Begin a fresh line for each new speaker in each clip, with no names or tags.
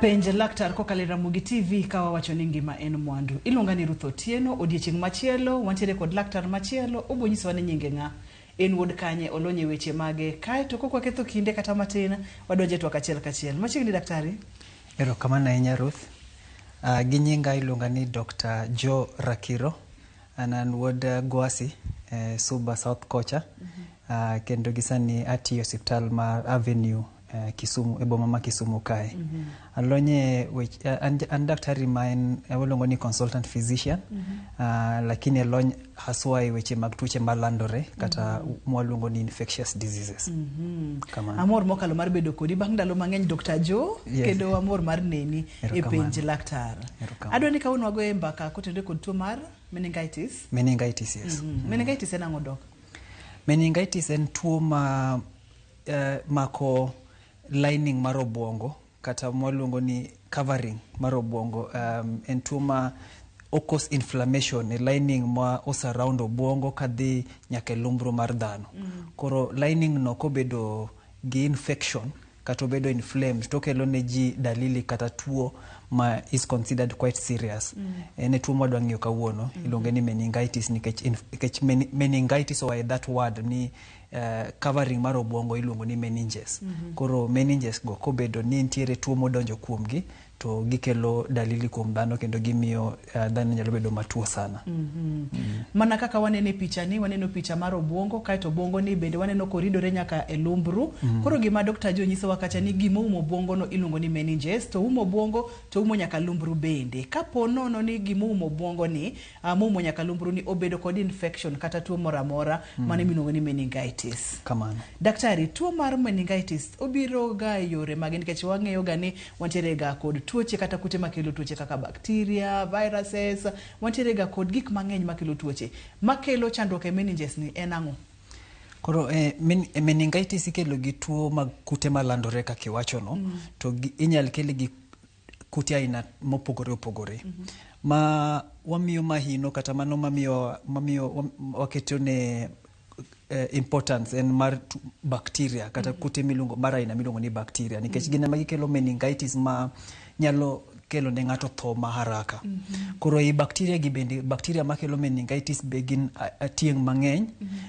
Penj laktar kokalo e Ramogi TV ka wawacho ni ngima en mwandu. Iluonga ni Ruth Otieno, odiechieng' machielo wantiere kod laktar machielo, obo nyisowa ni nyinge ng'a, en wuod kanye, olony e weche mage. Kae to kok waketho kinde kata matin, wadonjo e twak achiel kachiel. Machiegni daktari.
Erokamano ahinya Ruth. Gi nyinga iluonga ni Dr. Joe Rakiro. An an wuod Gwasi, eh, Suba South kocha. Kendo gi sani atiyo e osiptal mar Avenue eh, Kisumu, e boma ma Kisumu kae. Alony e wech, an daktari ma en waluongo ni consultant physician. Lakini alony haswa e weche mag tuoche malandore kata mwaluongo ni infectious diseases. Kamano.
Amor mokalo mar bedo kodi bang' ndalo mang'eny Dr. Joe,
Yes.
kendo amor mar neni e
Erokamano.
penj laktar.
Erokamano.
Adwa ni kawuono wagoye mbaka kotenore kod tuo mar meningitis.
Meningitis, yes.
Meningitis en ang'o dok?
Meningitis en tuo ma mako lining mar obwongo kata mwaluongo ni covering mar obwongo. En tuo ma o cause inflammation e lining ma o surround obwongo kadhi nyaka e lumbru mar dhano. Koro lining no kobedo gi infection kata obedo inflamed to okelo ne ji dalili kata tuo ma is considered quite serious. En e tuo mwadwa ng'iyo kawuono, iluonge ni meningitis nikech meningitis oa e that word ni covering mar obwongo iluongo ni meninges. Koro meninges go kobedo ni nitiere tuo modonjo kuomgi to gikelo dalili kuom dhano kendo gimiyo dhano nyalo bedo matuo sana.
Mana kaka waneno e picha ni, waneno picha mar obwongo, kaeto obwongo ni bende waneno koridore nyaka e lumbru. Koro gima Dr. Joe nyisowa kacha ni gima oumo obwongo no iluongo ni meninges, to oumo obwongo to oumo nyaka lumbru bende. Kapo nono ni gima oumo obwongo ni, moumo nyaka lumbru ni obedo kod infection kata tuo moro amora, mano miluongo ni meningitis.
Kamano.
Daktari, tuo mar meningitis obiro ga e yore mage nikech wang'eyo ga ni wantiere ga kod tuoche kata kute makelo tuoche kaka bacteria, viruses, wantiere ga kod gik mang'eny makelo tuoche. Makelo chandruok e meninges ni en ang'o?
Koro meningitis ikelo gi tuo mag kute malandore kaka iwacho no, to inyal kele gi kute aina mopogore opogore. Ma wamiyo mahino kata mano mamiyo waketo ne importance en mar bacteria kata kute miluongo mar aina miluongo ni bacteria nikech gin ema gikelo meningitis ma nyalo kelo ne ng'ato tho ma haraka. Koro ei bacteria gi bende bacteria makelo meningitis be gin tieng' mang'eny.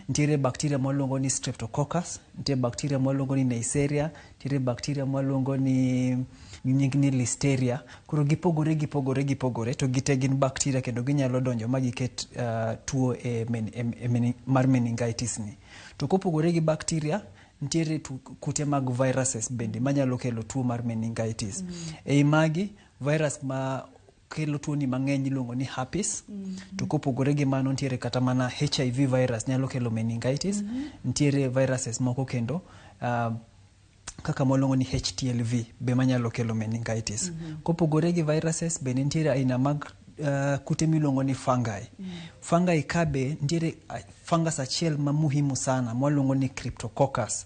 Nitiere bacteria mwaluongo ni streptococcus, nitie bacteria mwaluongo ni neisseria, nitiere bacteria mwaluongo ni nying ni listeria. Koro gipogore gipogore gipogore to gite gin bacteria kendo ginyalo donjo ma giket tuo e mar meningitis ni. To kopogore gi bacteria, nitiere kute mag viruses bende manyalo kelo tuo mar meningitis. Ei magi, virus ma kelo tuo ni mang'eny iluongo ni herpes. To kopogore gi mano nitiere kata mana HIV virus nyalo kelo meningitis. Nitiere viruses moko kendo kaka mwaluongo ni HTLV be manyalo kelo meningitis. Kopogore gi viruses bende nitiere aina mag kute miluongo ni fungi. Fungi ka be nitiere fungus achiel ma muhimu sana mwaluongo ni cryptococcus.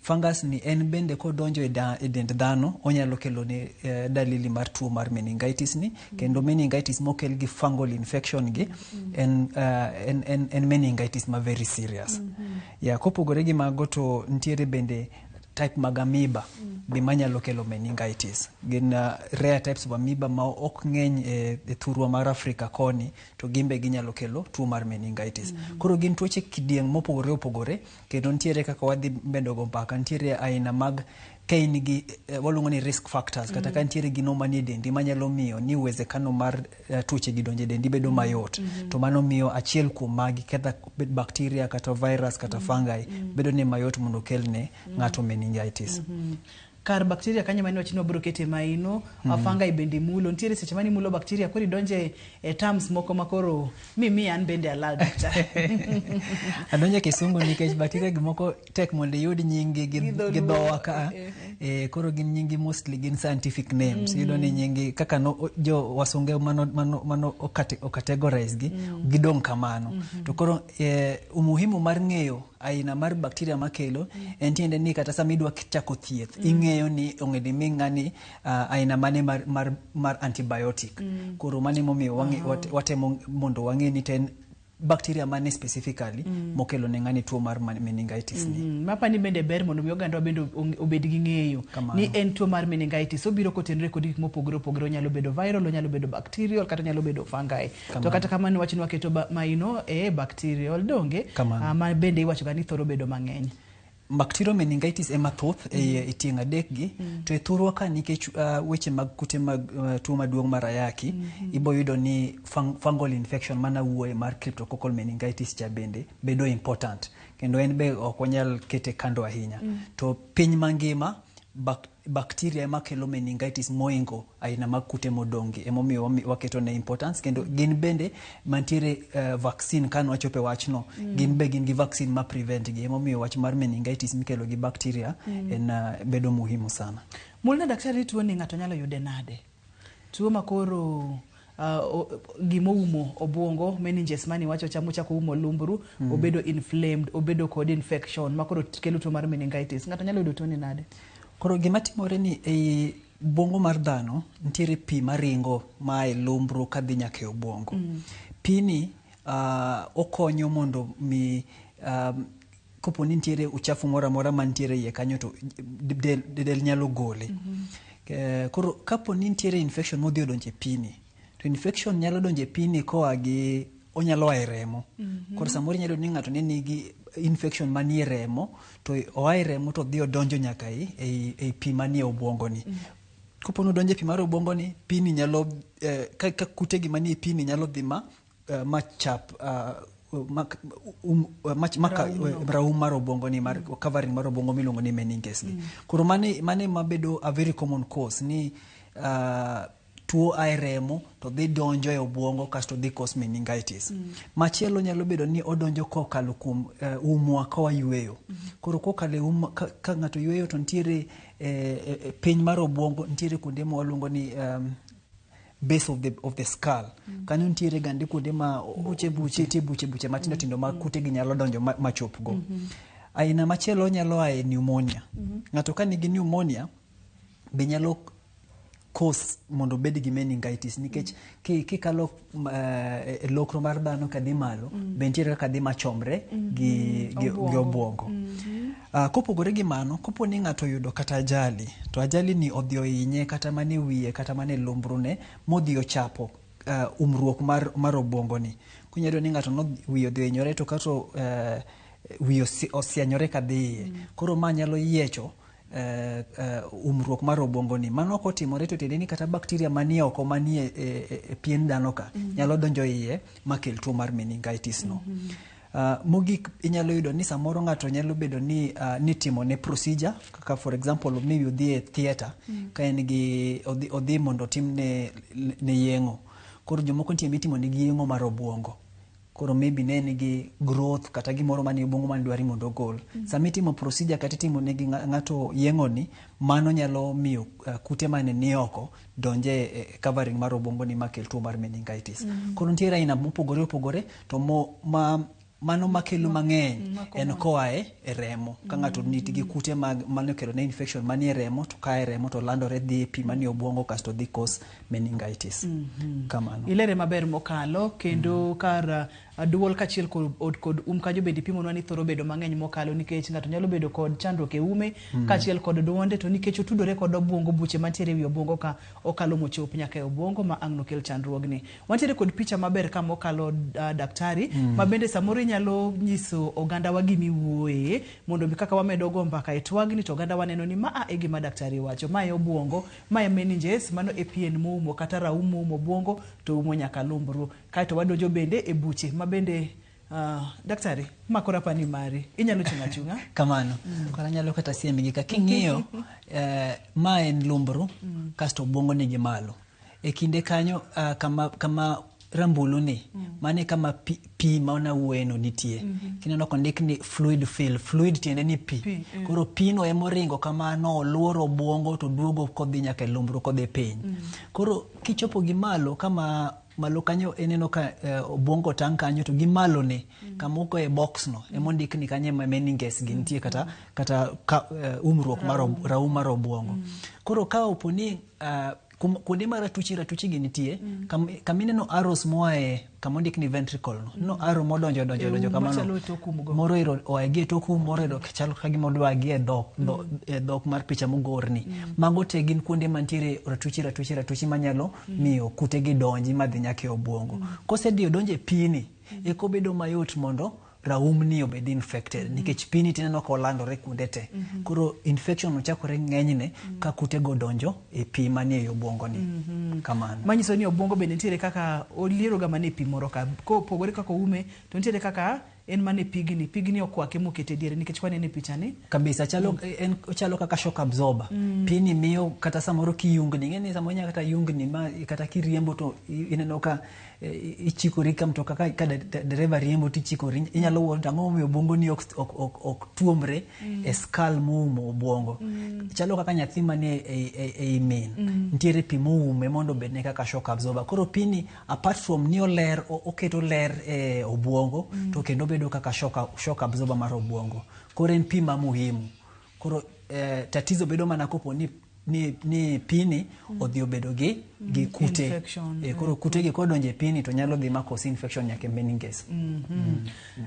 Fungus ni en bende kodonjo e dend dhano onyalo kelo ne dalili mar tuo mar meningitis ni, kendo meningitis mokel gi fungal infection gi en meningitis ma very serious. Ya kopogore gi mago to nitiere bende type mag amoeba be manyalo kelo meningitis. Gin rare types of amoeba ma ok ng'eny e thurwa mar Afrika koni, to gin be ginyalo kelo tuo mar meningitis. Koro gin tuoche kidieng' mopogore opogore, kendo nitiere kaka wadhi medo go mbaka, nitiere aina mag ka in gi waluongo ni risk factors, kata ka nitiere gino manie dendi manyalo miyo ni uwezekano mar tuoche gi donjo e dendi bedo mayot. To mano miyo achiel kuom magi, kata bed bacteria kata virus kata fungi, bedo ne mayot mondo okelne ng'ato meningitis.
Kar bacteria kanyo mane wachni wabiro kete maino, fungi bende mulo, nitiere seche mane imulo bacteria koro idonje e terms moko ma koro mimiya an bende alal daktar.
Adonje kisungu nikech bacteria gimoko tek mondo iyud nying-gi
Gi dholuo.
gi dhowa ka. Koro gin nying-gi mostly gin scientific names. Iyudo ni nying-gi kaka no, jo wasunge mano ocategorize gi, gidong' kamano. To koro umuhimu mar ng'eyo aina mar bacteria makelo en tiende ni kata sama idwa chako thieth, ing'eyo ni onego imi ng'ani aina mane mar antibiotic. Koro mano emomiyo watemo mondo wang'e ni to en bacteria mane specifically mokelo ne ng'ani tuo mar meningitis ni.
Mapani bende ber mondo mi oganda bende obed gi ng'eyo
Kamano.
ni en tuo mar meningitis obiro kotenore kod gik mopogore opogore. Onyalo bedo viral, onyalo bedo bacterial, kata onyalo bedo fungi. To
Kamano.
kata kamano wach ni waketo maino e bacterial donge?
Kamano.
Ma bende iwacho ga ni thoro bedo mang'eny.
Bacterial meningitis ema thoth e tieng' adek gi. To e thurwa ka nikech weche mag kute mag tuo maduong' mar ayaki, ibo yudo ni fungal infection mana wuoye mar cryptococcal meningitis cha bende bedo important, kendo en be ok wanyal kete kando ahinya. To piny mangima bacteria ema kelo meningitis moingo aina mag kute modong' gi, emomiyo waketo ne importance. Kendo gin bende mantiere vaccine ka nwachopo e wachno, gin be gin gi vaccine ma prevent gi, emomiyo wach mar meningitis mikelo gi bacteria en bedo muhimu sana.
Mulna daktari, tuo ni ng'ato nyalo yude nade? Tuo ma koro gimoumo obwongo, meninges mani wacho cha mochako umo lumbru, obedo inflamed, obedo kod infection ma koro kelo tuo mar meningitis. Ng'ato nyalo yudo tuo ni nade?
Koro gima timore ni ei bongo mar dhano nitiere pi maringo maa e lumbru kadhi nyaka e obwongo. Pi ni okonyo mondo mi kopo ni nitiere uchafu moro amora mantiere iye kanyo to del nyalo gole. Koro kapo ni nitiere infection modhi odonjo e pi ni, to infection nyalo donjo e pi ni koa gi onyalo a e remo. Koro samoro inyalo yudo ni ng'ato ne nigi infection manie remo, to oa e remo to odhi odonjo nyaka ei pi manie obwongo ni. Kopo ni odonjo e pi mar obwongo ni, pi ni nyalo ka kute gi manie pi ni nyalo dhi ma chap raum mar obwongo ni, mar covering mar obwongo miluongo ni meninges gi. Koro mane mabedo a very common cause ni tuo a e remo to dhi donjo e obwongo kasto dhi cause meningitis. Machielo nyalo bedo ni odonjo kokalo kuom umwa ka wayweyo. Koro kokalo e um ka ng'ato yweyo to nitiere piny mar obwongo nitiere kuonde ma waluongo ni base of the skull. Kanyo nitiere gande kuonde ma
buche buche,
nitie buche buche matindo tindo ma kute gi nyalo donjo ma chopgo. Aina machielo nyalo a e pneumonia. Ng'ato ka nigi pneumonia be nyalo cause mondo obed gi meningitis nikech kikalo e lokro mar dhano kadhi malo, be nitiere kaka dhi machomre gi obwongo. Kopogore gi mano, kopo ni ng'ato oyudo kata ajali, to ajali ni odhi ohinye kata mana e wiye kata mana e lumbrune modhi ochapo umruok mar obwongo ni. Kunyalo yudo ni ng'ato wiye odhi ohinyore to kato wiye osianyore kadhi iye. Koro ma nyalo yiecho umruok mar obwongo ni. Mano kotimore to tiende ni kata bacteria manie oko manie e pien dhano ka nyalo donjo iye makel tuo mar meningitis no. Mogik inyalo yudo ni samoro ng'ato nyalo bedo ni nitimo ne procedure kaka for example maybe odhi e theatre ka en gi odhi mondo otim ne yeng'o. Koro jomoko nitie mitimo negi yeng'o mar obwongo. Koro maybe ne nigi growth kata gimoro manie obwongo mane dwari mondo ogol. Sama itimo procedure kata itimo negi ng'ato yeng'o ni, mano nyalo miyo kute mane ni oko donje e covering mar obwongo ni makel tuo mar meningitis. Koro nitiere aina mopogore opogore to mo, ma mano makelo mang'eny en koa e remo. Ka ng'ato nigi kute mag mano kelo ne infection manie remo to kae remo to landore dhi e pi manie obwongo kasto dhi cause meningitis. Kamano.
Ilere maber mokalo kendo kar duol kachiel kod kanyo bende ipimonwa ni thoro bedo mang'eny mokalo nikech ng'ato nyalo bedo kod chandruok e ume kaachiel kod duonde, to nikech otudore kod obwongo, buche mantiere ewi obwongo ka okalo mochop nyaka e obwongo ma ang' nokel chandruogni. Wantiere kod picha maber ka mokalo, daktari, ma bende samoro inyalo nyiso ogandawa gimiwuoye mondo mi kaka wamedo go mbaka e twagni to oganda waneno ni maa e gima daktari wacho. Ma e obwongo, ma e meninges, mano e pien moumo kata raum moumo obwongo to umo nyaka lumbru. Kaeto wadonjo bende e buche ma bende daktari, ma koro apani mari inyalo chung' achung'a.
Kamano. Koro anyalo kata siemgi ka king'iyo ma en lumbru kasto obwongo nigi malo. E kinde kanyo kama rambulu ni, mano e kama pi ma nawuoye no nitie. Kineno kondik ni fluid fill, fluid tiende ni pi.
Pi.
Koro pino emoringo kamano oluoro obwongo to duogo kodhi nyaka e lumbru kodhi piny. Koro kichopo gi malo kama malo kanyo ineno ka obwongo otang' kanyo to gi malo ne kama ogoye box no emondik ni kanyo ema meninges gi nitie kata ka umruok mar raum mar obwongo. Koro ka opo ni Kuonde ma ratuchi ratuchi gi nitie, kamineno arrows moa e kama ondik ni ventricle no, no arrow modonjo donjo donjo
um
kamano.
Machalo e tok um go.
Moro ero oa gi e tok um, moro ero chalo ka gima odwa gi e dhok, e dhok mar picha mogorni. Mago te gin kuonde mantiere ratuchi ratuchi ratuchi manyalo miyo kute gi donji madhi nyaka e obwongo. Kosedhi odonjo e pini, eka obedo mayot mondo raumni obed infected, nikech pini tineno ka olandore kuonde te. Koro infection ochakore ng'enyne ka kutego donjo e pi manie ei obwongo ni. Kamano.
Manyiso ni obwongo bende nitiere kaka oliero ga mana e pi moro ka. Kopogore kaka oume, to nitiere kaka en mana e pigni. Pigni okwake mokete diere, nikech kwaneno e picha ni.
Kabisa, chalo en ochalo kaka shock absorber. Pini miyo kata samoro kiyungni, ing'e ni samoro inya kata yungni ma kata kiriembo to ineno ka ichikori ka mtoka ka dereva riembo tichikori, inyalo wuoro to ang'o momiyo obwongo ni ok tuomre e skull moumo obwongo. Chalo kaka nyathi manie ei min, nitiere pi moume mondo obedne kaka shock absorber. Koro pini, apart from ni oler, oketo ler e obwongo, to kendo obedo kaka shock absorber mar obwongo. Koro en pi ma muhimu. Koro tatizo bedo mana kopo ni pini odhi obedo gi kute.
Infection.
Koro kute gi kodonjo e pini to nyalo dhi ma cause infection nyaka e meninges.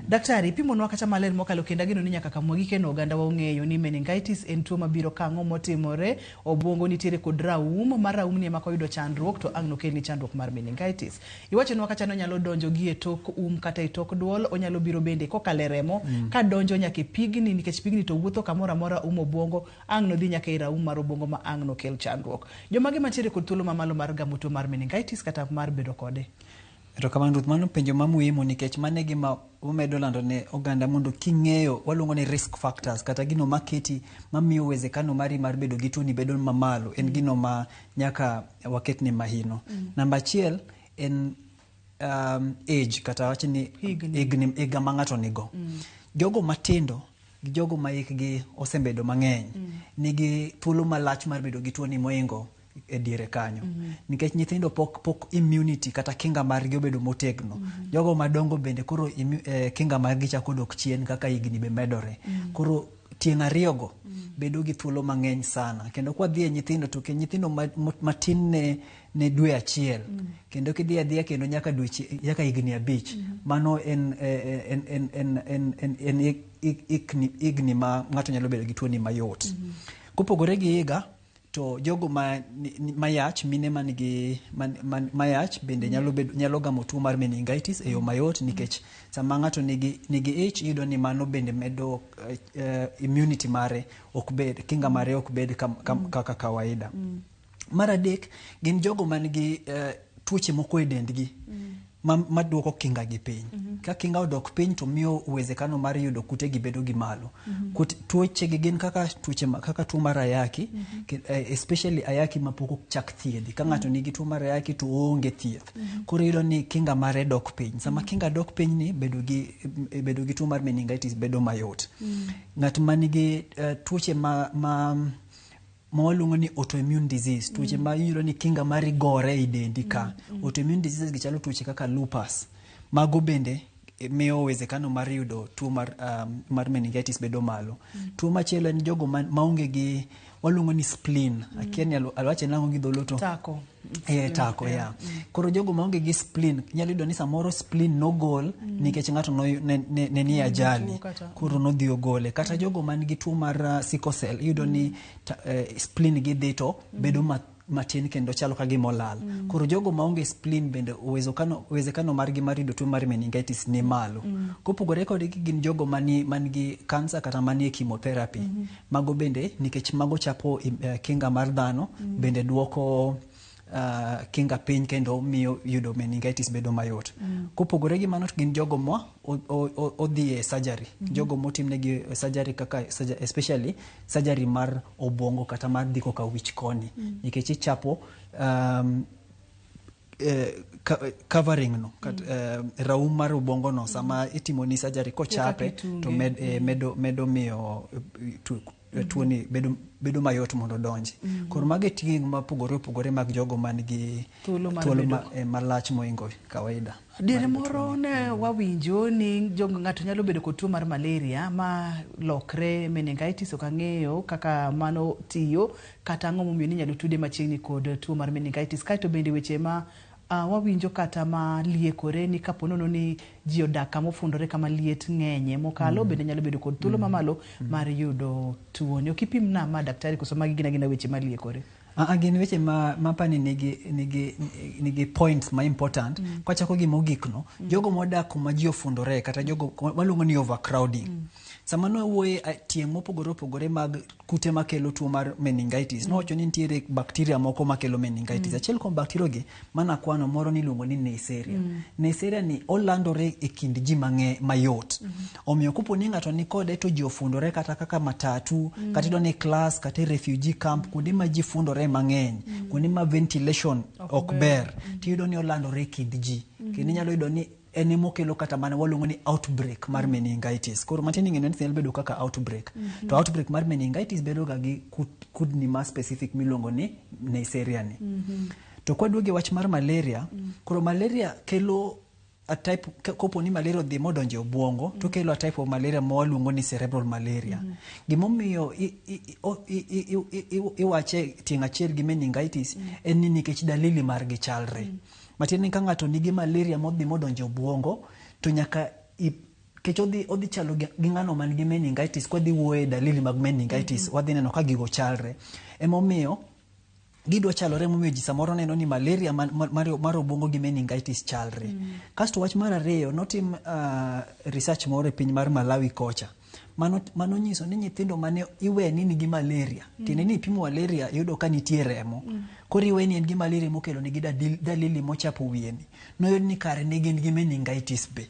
Daktari, pimonwa kacha maler mokalo, kendo ageno ni nyaka kamwa gikeno oganda wa ong'eyo ni meningitis en tuo mabiro ka ang'o motimore, obwongo nitiere kod raum, ma raum ni ema koyudo chandruok to ang' nokelni chandruok mar meningitis. Iwachonwa kacha ni onyalo donjo gi e tok um kata e tok duol, onyalo biro bende kokalo e remo, ka donjo nyaka e pigni, nikech pigni to wuotho kamoro amora umo obwongo, ang' nodhi nyaka e raum mar obwongo ma ang' nokel chandruok. Jomage mantiere kod thuolo mamalo mar gamo tuo mar meningitis kata mar bedo kode?
Erokamano Ruth, mano penjo ma muhimu, nikech mano e gima wamedo lando ne oganda mondo king'eyo waluongo ni risk factors, kata gino maketi mamiyo uwezekano mari mar bedo gi tuoni bedo mamalo, en gino ma nyaka waketne mahino. Namba achiel en age, kata wach ni
Higni.
Higni, higa ma ng'ato nigo. Jogo matindo gi jogo ma hikgi osebedo mang'eny nigi thuolo malach mar bedo gi tuoni moingo e diere kanyo, nikech nyithindo pok immunity kata kinga margi obedo motegno. Jogo madongo bende koro kinga margi chako dok chien kaka higni be medore. Koro tieng' ariyogo bedo gi thuolo mang'eny sana. Kendo kwadhi e nyithindo, to ke nyithindo matin ne dwe achiel, kendo kidhi adhiya kendo nyaka dweche, nyaka higni 5, mano en higni ma ng'ato nyalo bedo gi tuoni mayot. Kopogore gi higa, to jogo ma mayach, mine manigi mayach bende nyalo gamo tuo mar meningitis e yo mayot, nikech sama ng'ato nigi ich, iyudo ni mano bende medo immunity mare ok bed, kinga mare ok bed kaka kawaida. Mar adek gin jogo man gi tuoche moko e dendgi maduoko kinga gi piny. Ka kinga odok piny to miyo uwezekano mar yudo kute gi bedo gi malo. Tuoche gi gin kaka tuoche kaka tuo mar ayaki, especially ayaki mapok ochak thiedhi. Ka ng'ato nigi tuo mar ayaki to oonge thieth, koro iyudo ni kinga mare dok piny. Sama kinga dok piny ni, bedo gi tuo mar meningitis bedo mayot. Ng'at manigi tuoche ma waluongo ni autoimmune disease, tuoche ma iyudo ni kinga mari gore ei dendi ka. Autoimmune diseases gi chalo tuoche kaka lupus. Mago bende miyo uwezekano mar yudo tuo mar meningitis bedo malo. Tuo machielo en jogo maonge gi waluongo ni spleen. Akia ni alwache nang'o gi dholuo to.
Tako.
Tako, yeah. Koro jogo maonge gi spleen, inyalo yudo ni samoro spleen nogol nikech ng'ato ne nie ajali.
Tuo kata.
Koro nodhi ogole. Kata jogo man gi tuo mar sickle cell, iyudo ni spleen gi dhi to bedo matin kendo chalo ka gima olal. Koro jogo maonge spleen bende uwezekano margi mar yudo tuo mar meningitis ni malo. Kopogore kodgi gin jogo man gi cancer kata manie chemotherapy. Mago bende nikech mago chapo kinga mar dhano, bende duoko kinga piny kendo miyo yudo meningitis bedo mayot. Kopogore gi mano to gin jogo ma odhi e surgery. Jogo motimnegi surgery kaka especially surgery mar obwongo kata mar dhi koka wich koni. Nikech ichapo covering no, raum mar obwongo no, sama itimoni surgery kochape
itunge.
To medo miyo Tuoni bedo mayot mondo odonji. Koro mago e tieng' mopogore opogore mag jogo man gi
Thuolo mar
thuolo
bedo
malach moingo kawaida.
Diere moro ne wawinjo ni ng'ato nyalo bedo kod tuo mar malaria ma lokre meningitis. Ok ang'eyo kaka mano tiyo kata ang'o momiyo ni inyalo tude machiegni kod tuo mar meningitis. Kaeto bende weche ma wawinjo kata ma liekore ni kapo nono ni ji odak kama ofundore kama liet ng'enye mokalo bende nyalo bedo kod thuolo mamalo mar yudo tuoni. Ok ipim na ma daktari koso magi gin agina weche maliekore?
Gin weche ma pani nigi points ma important. Kwachako gi mogik no, jogo modak kuma ji ofundore kata jogo waluongo ni overcrowding. Sama nwawuoye tieng' mopogore opogore mag kute makelo tuo mar meningitis, nowacho ni nitiere bacteria moko makelo meningitis. Achiel kuom bacteria gi mana kwano moro niluongo ni Neisseria. Neisseria ni olandore e kind ji mang'eny mayot. Omiyo kopo ni ng'ato ni kode to ji ofundore kata kaka matatu, kata iyudo ni class, kata e refugee camp, kuonde ma ji fundore mang'eny, kuonde ma ventilation ok ber, tiyudo ni olandore e kind ji. Kendo inyalo yudo ni en emokelo kata mana waluongo ni outbreak mar meningitis. Koro matiende ni nyalo bedo kaka outbreak. To outbreak mar meningitis bedo ga gi kudni ma specific miluongo ni Neisseria ni. To kwaduogo e wach mar malaria, koro malaria kelo a type, kopo ni malaria odhi modonjo e obwongo, to kelo a type of malaria ma waluongo ni cerebral malaria. Gimomiyo iwache tieng' achiel gi meningitis en ni nikech dalili margi chalre. Matiende ni ka ng'ato nigi malaria modhi modonjo e obwongo, to nyaka kech odhi chalo gi ng'ano man gi meningitis. Kwadhi wuoye dalili mag meningitis, wadhi neno ka gigo chalre. Emomiyo gidwa chalore, emomiyo ji samoro neno ni malaria mar obwongo gi meningitis chalre. Kasto wach mar ariyo, notim research moro e piny mar Malawi kocha. Mano nyiso ni nyithindo mane iwe ni nigi malaria, tiende ni ipimo malaria iyudo ka nitie remo. Koro iwe ni en gi malaria mokelo nigi dalili mochapo wiye ni. Noyud ni kare ne gin gi meningitis be.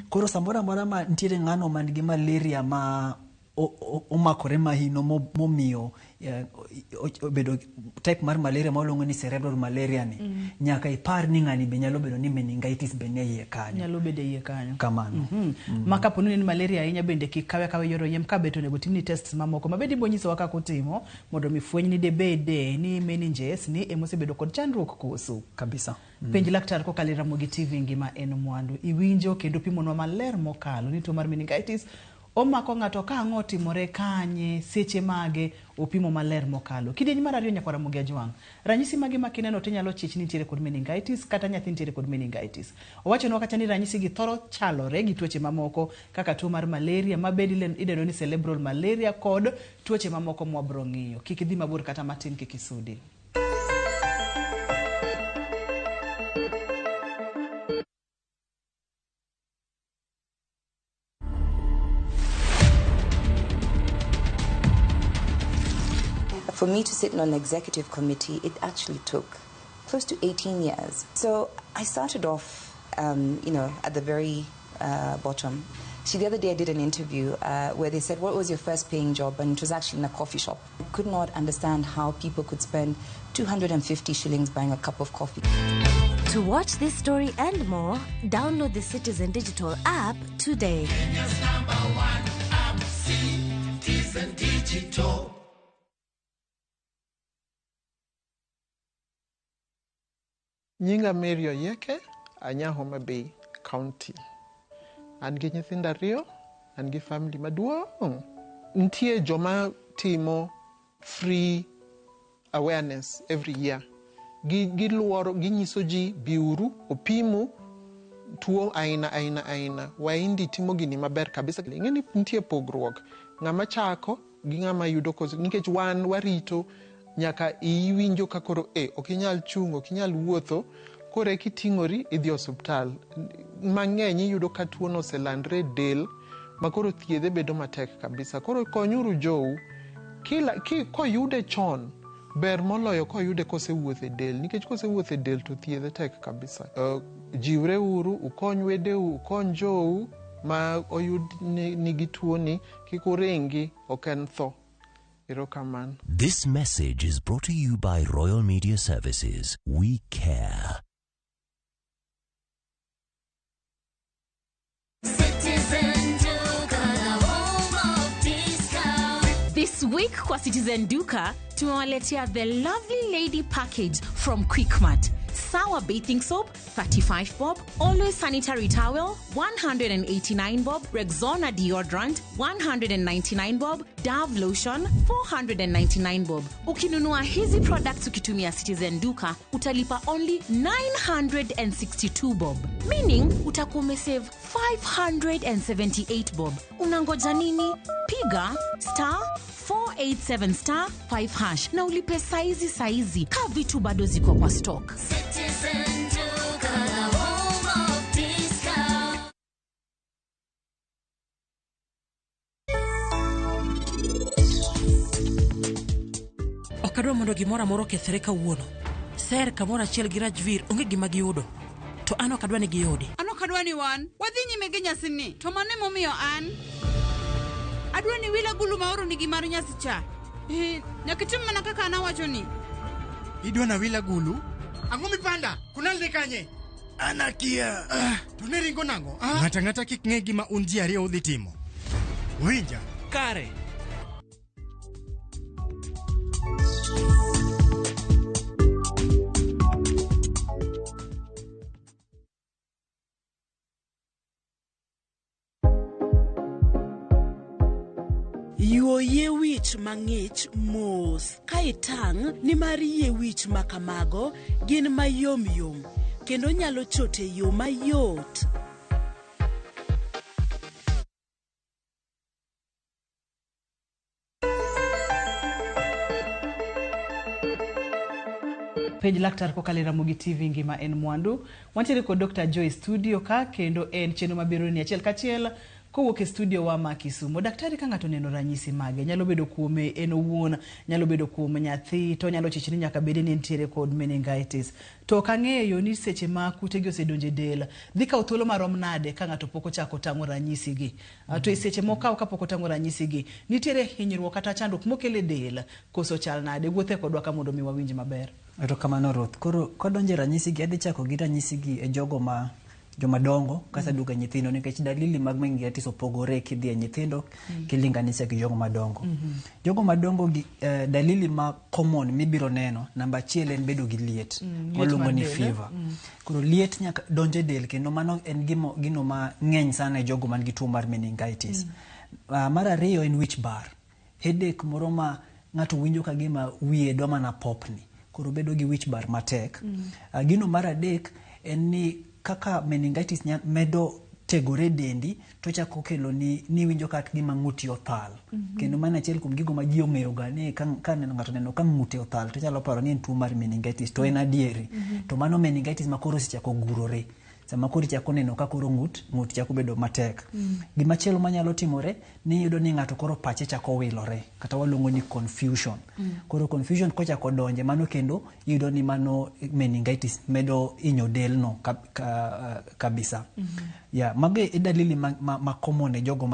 Koro samoro amora ma nitiere ng'ano man gi malaria ma omakore mahino momiyo obedo type mar malaria ma waluongo ni cerebral malaria ni, nyaka ipar ni ng'ani be nyalo bedo ni meningitis be nie iye kanyo.
Nyalo bedo e iye kanyo.
Kamano.
Ma kapo ni en malaria ahinya bende kik kawe akawa yor oyiem ka bet onego timni tests mamoko ma bende ibonyisowa kaka utimo mondo mi fweny ni debede ni meninges ni emosebedo kod chandruok koso.
Kabisa.
Penj laktar kokalo e Ramogi TV ngima en mwandu. Iwinjo kendo pimonwa maler mokalo ni tuo mar meningitis omako ng'ato ka ang'o otimore kanye seche mage opimo maler mokalo. Kidieny mar ariyo nyakwar Ramogi Ajwang'. Ranyisi mage ma kineno tinyalo chich ni nitiere kod meningitis kata nyathi nitiere kod meningitis. Owachonwa kata ni ranyisi gi thoro chalore gi tuoche mamoko kaka tuo mar malaria ma bende idendo ni cerebral malaria kod tuoche mamoko mwabro ng'iyo. Kik idhi mabor kata matin, kik isudi.
For me to sit on an executive committee, it actually took close to 18 years. So I started off, at the very bottom. See, the other day I did an interview where they said, what was your first paying job? And it was actually in a coffee shop. I could not understand how people could spend 250 shillings buying a cup of coffee.
To watch this story and more, download the Citizen Digital app today.
Kenya's #1 app, Citizen Digital.
Nyinga Mary Oyieke, anya Homa Bay County. An gi nyithindo ariyo, an gi family maduong'. Nitie joma timo free awareness every year. Giluoro, ginyiso ji biuru, opimu tuo aina aina aina. Waindi timo gini maber kabisa. Ing'e ni nitie pogruok. Ng'ama chako gi ng'ama yudo koso, nikech wan warito nyaka iwinjo ka koro ok inyal chung', ok inyal wuotho, koro eka iting'ori idhi osuptal. Mang'eny iyudo ka tuono oselandre e del ma koro thiedhe bedo matek kabisa. Koro konyuru jou. Koyude chon, ber moloyo koyude kosewuotho e del, nikech kosewuotho e del to thiedhe tek kabisa. Jiwre uru, ukony wedeu, ukony jou ma oyud nigi tuoni, kik uringi, ok en tho. Erokamano.
This message is brought to you by Royal Media Services. We care.
Citizen Duka, the home of discount. This week kwa Citizen Duka tumewaletea the Lovely Lady package from Quickmart. Sour bathing soap 35 bob, Always sanitary towel 189 bob, Rexona deodorant 199 bob, Dove lotion 499 bob. Ukinunua hizi products ukitumia Citizen Duka utalipa only 962 bob, meaning utakuwa umesave 578 bob. Unangoja nini? Piga star 487 star 5 hash na ulipe saizi saizi, ka vitu bado ziko kwa stock.
Citizen Duka, the home of discount.
Ok adwa mondo gimoro amora okethre kawuono. Ser kamoro achiel gi Rajvir onge gima giyudo. To an ok adwa ni giyudi.
An ok adwa ni wan wadhi nyime gi nyasini, to mano emomiyo an adwa ni wil agulu maoro nigi mar nyasi cha. Nyaka itim mana kaka an awachoni.
Idwa na wil agulu? Ang'o mipanda? Kunal ni kanye? An akia. To ne ringo nang'o? Ng'ata ng'ata kik ng'e gima un ji ariyo udhi timo. Winja.
Kare.
Yuo yie wich mang'ich mos ka itang' nimar yie wich ma kamago gin mayom yom kendo nyalo chot e yo mayot.
Penj laktar kokalo e Ramogi TV ngima en mwandu. Wantiere kod Dr. Joy studio ka kendo en chenro mabiro ni achiel kachiel kowuok e studio wa ma Kisumu. Daktari, ka ng'ato oneno ranyisi mage, nyalo bedo kuome en owuon, nyalo bedo kuom nyathi, to nyalo chich ni nyaka bed ni entiere kod meningitis. To ok ang'eyo ni seche ma kutegi osedonjo e del, dhi kawo thuolo marom nade ka ng'ato pok ochako tang'o ranyisi gi. To e seche mokawo kapok otang'o ranyisi gi, nitiere hinyruok kata chandruok mokelo e del, koso chal nade? Wuothe kodwa ka mondo mi wawinj maber.
Erokamano Ruth. Koro kadonjo e ranyisi gi, adhi chako gi ranyisi gi e jogo ma jomadongo kata duogo e nyithindo, nikech dalili mag meningitis opogore kidhi e nyithindo kilinganisha gi jogo madongo. Jogo madongo gi dalili ma common mibiro neno, namba achiel en bedo gi liet, waluongo ni fever. Koro liet nyaka donjo e del, kendo mano en gino ma ng'eny sana e jogo man gi tuo mar meningitis. Mar ariyo en wich bar, headache moro ma ng'ato winjo ka gima wiye dwa mana popni, koro bedo gi wich bar matek. Gino mar adek en ni kaka meningitis medo tegore dendi, to chako kelo ni niwinjo ka gima ng'uti othal. Kendo mano achiel kuom gigo ma ji ong'eyo ga ni ka ng'ato neno ka ng'ute othal to chalo paro ni en tuo mar meningitis, to en adieri. To mano meningitis ma koro osechako gurore. Sama koro ichako neno ka koro ng'ut chako bedo matek. Gimachielo manyalo timore ni iyudo ni ng'ato koro pache chako wilore, kata waluongo ni confusion. Koro confusion kochako donje, mano kendo iyudo ni mano meningitis medo hinyo delno kabisa. Yeah, mago e dalili ma common e jogo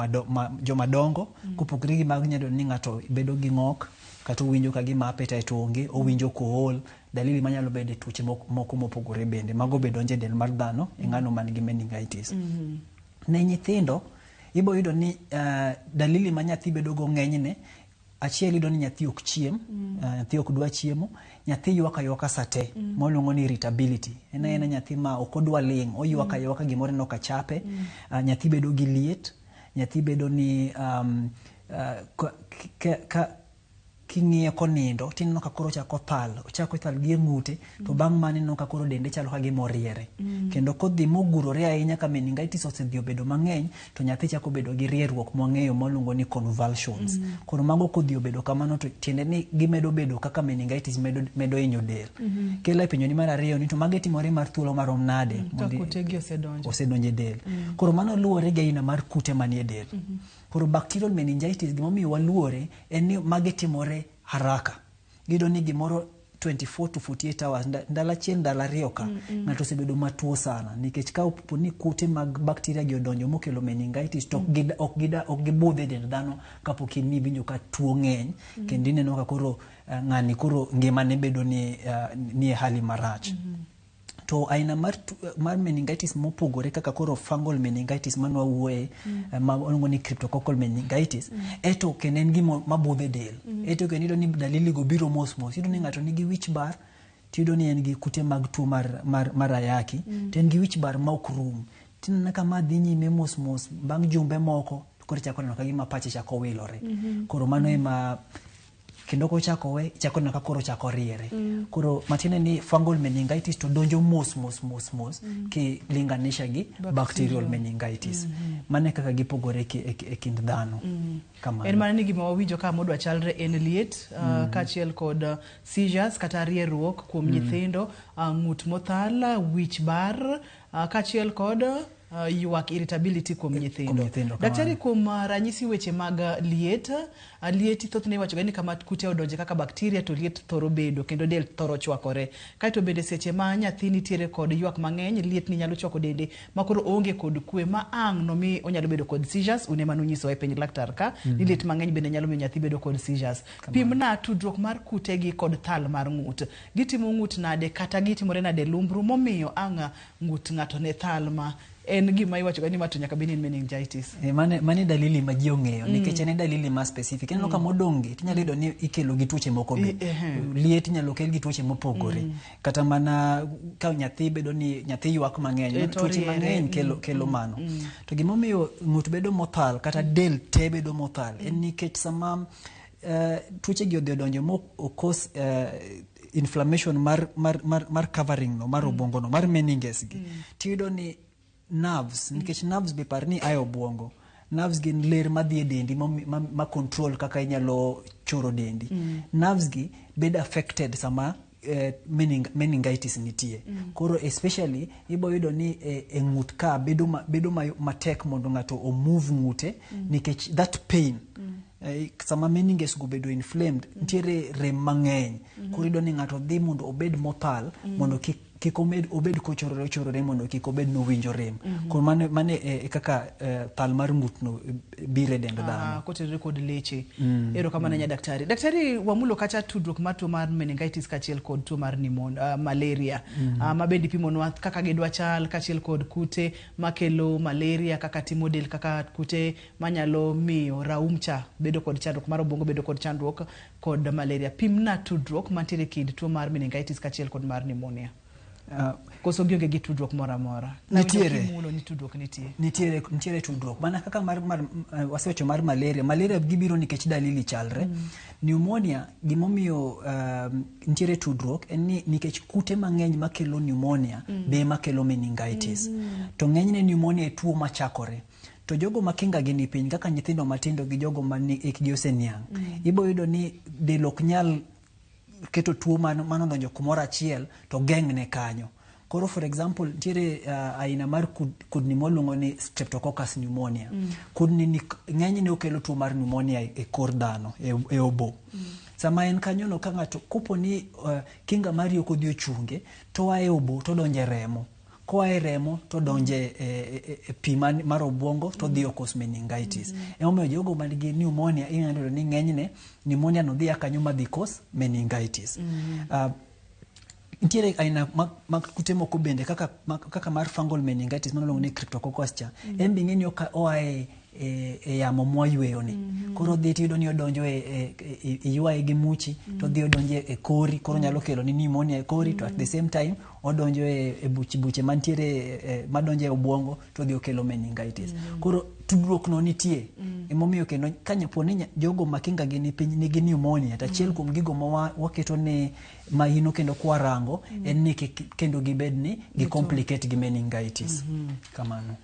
jomadongo, kopogore gi mag nyalo ni ng'ato bedo gi ng'ok, kata owinjo ka gima appetite onge, owinjo kool, dalili manyalo bedo e tuoche moko mopogore bende. Mago be donjo e del mar dhano e ng'ano man gi meningitis. Ne nyithindo, ibo yudo ni dalili ma nyathi bedo go ng'enyne, achiel iyudo ni nyathi ok chiem, nyathi ok dwa chiemo, nyathi ywak aywaka sate, mwaluongo ni irritability. En aena nyathi ma ok odwa ling', oywak aywaka gimoro ineno ka chape, nyathi bedo gi liet, nyathi bedo ni king'iye konindo tineno ka koro ochako thal, ochako thal gi e ng'ute, to bang' mano ineno ka koro dende chalo ka gima oriere. Kendo kodhi mogurore ahinya ka meningitis osedhi obedo mang'eny, to nyathi chako bedo gi rieruok mwang'eyo mwaluongo ni convulsions. Koro mago kodhi obedo kamano to tiende ni gimedo bedo kaka meningitis medo hinyo del. Kelo e penjo ni mar ariyo ni to magi timore mar thuolo marom nade?
Ka kutegi osedonjo.
Osedonjo e del. Koro mano luwore gi aina mar kute manie del. Koro bacterial meningitis gimomiyo waluore en ni magi timore haraka. Giyudo ni gimoro 24 to 48 hours, ndalo achiel ndalo ariyo ka, ng'ato osebedo matuo sana, nikech ka opo ni kute mag bacteria gi odonjo mokelo meningitis, to ok gibudh e dend dhano kapok in iwinjo ka tuo ng'eny, kendo ineno ka koro ng'ani koro ngimane bedo ni e hali marach. To aina mar meningitis mopogore kaka koro fungal meningitis mane wawuoye, ma waluongo ni cryptococcal meningitis, eto kendo en gima mabudho e del. Eto kendo iyudo ni dalili go biro mos mos. Iyudo ni ng'ato nigi wich bar, tiyudo ni en gi kute mag tuo mar ayaki, to en gi wich bar ma ok rum. Tineno ka ma dhi nyime mos mos, bang' jumbe moko to koro ichako neno ka gima pache chako wilore. Koro mano ema kendo kochako we, ichako neno ka koro chako riere. Koro matiende ni fungal meningitis to donjo mos mos mos mos ki linganisha gi bacterial meningitis. Mano e kaka gipogore e kind dhano. Kamano.
En mana ni gima wawinjo ka modwa chalre en liet, kaachiel kod seizures kata rieruok kuom nyithindo, ng'ut mothal, wich bar, kaachiel kod ywak, irritability kuom nyithindo.
Kuom nyithindo,
Daktari, kuom ranyisi weche mag liet, liet thothne iwacho ga ni kama kute odonje kaka bakteria to liet thoro bedo kendo del thoro chwakore. Kaeto bende seche ma nyathi nitiere kod ywak mang'eny, liet ni nyalo chwako dende ma koro oonge kod kwe ma ang' nomi onyalo bedo kod seizures. Un ema nunyisowa e penj laktar ka ni liet mang'eny bende nyalo miyo nyathi bedo kod seizures. Pimna tudruok mar kutegi kod thal mar ng'ut. Gitimo ng'ut nade kata gitimore nade lumbru momiyo ang' ng'ut ng'ato ne thal ma en gima iwacho ga ni ma to nyaka bed ni en meningitis.
Mane dalili ma ji ong'eyo, nikech en e dalili ma specific. Ineno ka modong' gi, tinyalo yudo ni ikelo gi tuoche moko be. Liet inyalo kel gi tuoche mopogore. Kata mana ka nyathi bedo ni nyathi ywak mang'eny,
To
tuoche
riere.
mang'eny kelo mano. To gimomiyo ng'ut bedo mothal kata del te bedo mothal en nikech sama tuoche gi odhi odonjo mo okos inflammation mar covering no mar obwongo no mar meninges gi, tiyudo ni nerves, nikech nerves be par ni ae obwongo, nerves gin ler madhi e dendi ma control kaka inyalo choro dendi. Nerves gi bedo affected sama meningitis nitie. Koro especially ibo yudo ni e ng'ut ka bedo matek mondo ng'ato omove ng'ute, nikech that pain. Sama meninges go bedo inflamed, nitiere rem mang'eny. Koro iyudo ni ng'ato dhi mondo obed mothal, mondo kik obed kochorore ochorore, mondo kik obed nowinjo rem. Koro mano e kaka thal mar ng'utno biro e dend dhano.
Kotenore kod leche. Erokamano nya daktari. Daktari, wamulo kacha tudruok mar tuo mar meningitis kaachiel kod tuo mar malaria. Ma bende ipimonwa kaka gidwa chal kaachiel kod kute makelo malaria, kaka timo del, kaka kute manyalo miyo raum cha bedo kod chandruok mar obwongo bedo kod chandruok kod malaria. Pimna tudruok mantiere kind tuo mar meningitis kaachiel kod mar pneumonia. Koso gionge gi tudruok moro amora?
Nitiere.
Kimulo ni tudruok nitie.
Nitiere tudruok. Mana kaka mar wasewacho mar malaria. Malaria gibiro nikech dalili chalre. Pneumonia, gimomiyo nitiere tudruok en ni nikech kute mang'eny makelo pneumonia be makelo meningitis. To ng'enyne pneumonia e tuo machakore. To jogo ma kinga gi ni piny kaka nyithindo matindo gi jogo ma ni hikgi oseniang', ibo yudo ni del ok nyal keto tuo manodonjo kumoro achiel to geng'ne kanyo. Koro for example, nitiere aina mar kudni mwaluongo ni Streptococcus pneumonia. Kudni ni ng'enyne okelo tuo mar pneumonia e kor dhano, e obo. Sama en kanyo no ka ng'ato kopo ni kinga mari ok odhi ochunge, to oa e obo to odonjo e remo. Koa e remo to donjo e pi mar obwongo to odhi okos meningitis. Emomiyo jogo man gi pneumonia inyalo yudo ni ng'enyne pneumonia no dhi kanyo madhi kos meningitis. Nitiere aina mag kute moko bende kaka mar fungal meningitis mano iluongo ni cryptococcus cha. En be ing'e ni oa e yamo mwayweyo ni. Koro odhi tiyudo ni odonjo iywaye gi muchi, to odhi odonjo e kori, koro nyalo kelo ni pneumonia e kori, to at the same time odonjo e buche mantiere madonjo e obwongo to odhi okelo meningitis. Koro tudruok no nitie. Emomiyo kendo ka po ni jogo ma kinga gi ni piny nigi pneumonia, to achiel kuom gigo ma waketo ne mahino kendo kwarango, en ni kendo gibed ni gi complicate gi meningitis. Kamano.